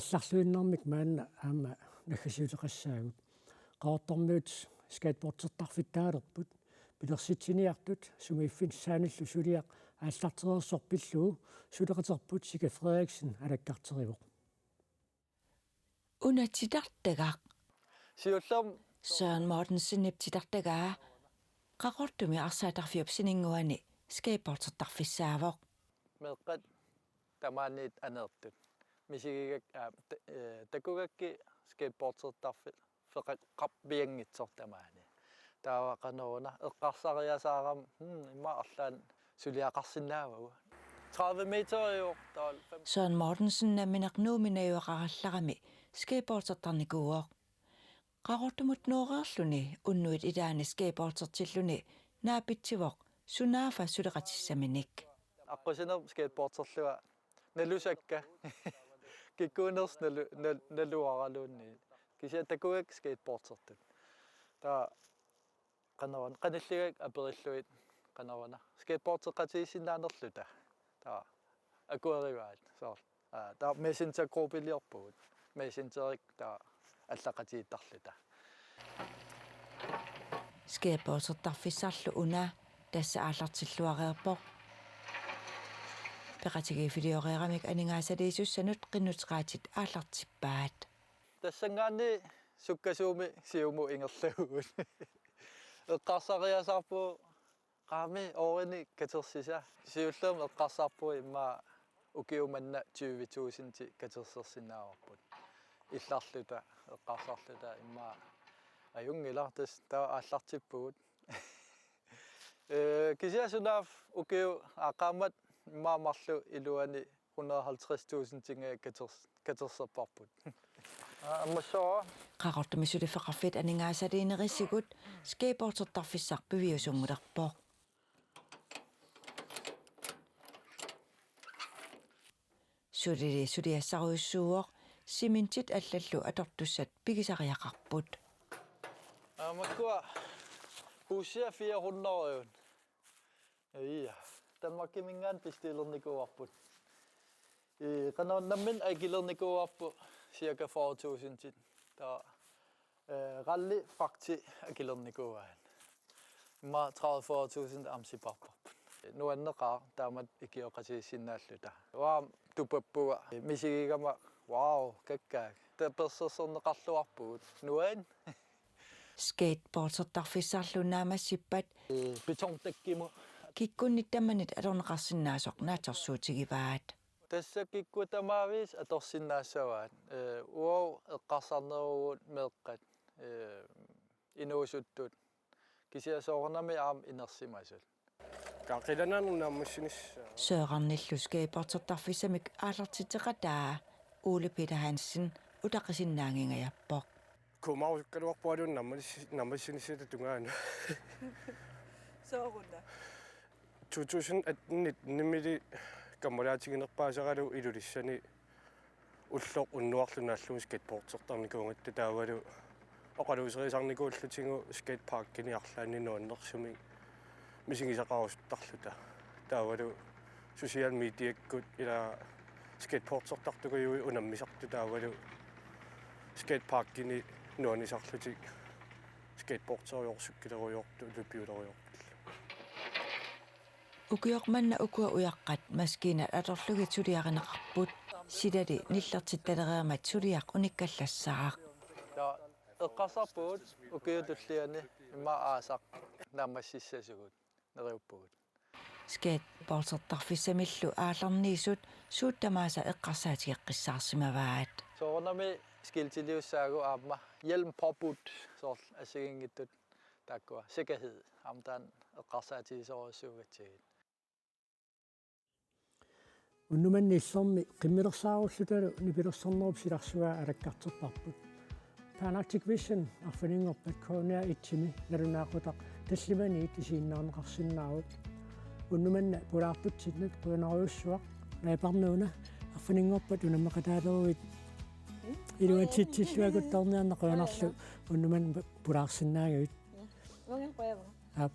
Allarluinnarmik maanna aamma naggasiuteqassaagut. Qaqortormiut skateboardertarfittaalerput, pilersitsiniartut sumiiffinni saanillu suliaq aallartereersoq pillugu suleqaterput Sika Frederiksen alakkarterivoq. Una titartagaq. Siullermik Søren Mortensenip titartagaa Qaqortumi arsaattarfiup sininnguani skateboardertarfissaavoq. Meeqqat tamaaniit aneertut. Misigigak-, aa, ta-, ee, takugakkit skateboardertarfi-, feqaqqavianngitsoq tamaani. Taava qanoruna eqqarsariasaarama, hmm, immaqa arlaannik suliaqarsinnaavagut. Tredive meter jo, taava fem- Søren Mortensen nammineq Nuummi najugaqarallarami skateboardertarnikuuvoq. Qaqortumut nooreerluni unnuit ilaanni skateboardertilluni naapitsivoq sunaaffa suleqatissaminik. Aqqusinermi skateboarderlunga nalusakka. Kikkuunersut nalu-, nal-, naluaraluunniit. Kisianni takugakkit skateboardertut. Taava qanoruna, qanilligakku aperillugit qanoruna skateboardeqatigiissinnaanerluta. Taava akuerivaat soorlu. Aa, taava messengergruppiliorpugut. Messengerikku taava allaqatigiittarluta. Skateboardertarfissarlu una tassa aallartilluareerpoq. Peqatigiiffiliorneramik aningaasaliisussanut qinnuteqaatit aallartippaat. Tassanngaanniit sukkasuumik siumut ingerlavugut. Eqqarsariasaarpugut qaami oorini katersisa. Siullermik eqqarsarpugut immaqa ukiut manna tyve tusind katersersinnaavarput. Illarluta, eqqarsarluta immaqa ajunngilaq tassa taava aallartippugut. Ee, kisianni sunaaffa ukiut, aa, qaammat immaqa marluk iluani hundrede og halvtreds tusind katers-, katerserparput. Aa, ammassaaq. Qaqortumi suliffeqarfiit aningaasaliinerisigut skateboardertarfissaq piviusunngulerpoq. Sulili suliassarujussuuvoq, cementit allallu atortussat pigisariaqarput. Aa, makkua bussia fire hundrede. Ja, Danmarkiminngaanniit bestilernikuuarput. Ee, qanoruna, nammineq akilernikuuarput cirka fyrre tusind. Taava, ee, ralli fakti akilernikuuaat. Immaqa tredive fyrre tusind amsipaarparput. Nuanneqaaq taamatut ikioqatigiissinnaalluta. Uanga tupappunga misigigama, wow, kakkaak. Tapersersorneqarluarpugut. Nuan. Skateboardertarfissarlu naammassippat, ee, betondakkimut. Kikkunnit tamanit atorneqarsinnaasoq naatsorsuutigivaat. Tassa kikkut tamaviisa atorsinnaassavaat. Ee, uagut eqqarsarneruvugut meeqqat, ee, inuusuttut. Kisianni soorunami aamma inersimasut. Qaqilanaanu naammassinissaa. Sørenillu skateboardertarfissamik aallartitseqataa Ole Peter Hansen utaqqinnaanngingajappoq. Kumarusukkaluarpoq aluun naammassi-, naammassinissata tungaanut. Sooruna. To tusind atten nitten-imili kammalaatiginerpaasaralu Ilulissani ulloq unnuarlu naallugu skateboardertarnikuugatta taavalu oqaluuserisarnikuullutigu skateparkini arlaanni nuannersumik misigisaqarusuttarluta. Taavalu social mediakkut ila skateboardertartukujuit unammisartut taavalu skateparkini nuannisarlutik skateboarderiartorsukkileriartortut løbehjuleeriartortut. Ukioq manna ukua ujaqqat maskiinat atorlugit suliarineqarput, silali nillertittaleriarmat suliaq unikkallassaaq. Taava eqqarsarpugut ukiup tulliani immaqa aasaq naammassissasugut neriuppugut. Skateboardertarfissamillu aallarniisut suut tamaasa eqqarsaatigeqqissaarsimavaat. Soorunami skiltiliussaagut aamma hjelm påbudt soorlu assigiinngitsut taakkua sikkerhed aamma taanna eqqarsaatigisorujussuugatsigit. Unnuk manna illormi qimmilersaarulluta nipilersornerup silarsuaa alakkarterparput. Pan Arctic Vision arfininngorpat K N R et-imi nalunaaqutaq tallimaniit isiginnaarneqarsinnaavoq. Unnuk manna pulaartutsinnut qujanarujussuaq. Naaparnuuna arfininngorpat unammeqataaleruit iluatsitsilluakuttorniarneq, qujanarlu unnuk manna pulaarsinnaagavit. Uunga qujanaq. Aap.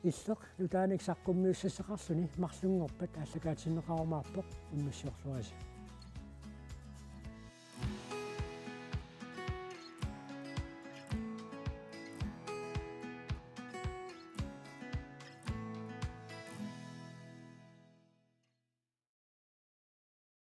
Illoq nutaanik saqqummiussassaqarluni marlunngorpat aallakaatinneqarumaarpoq, unnussiorluarisi.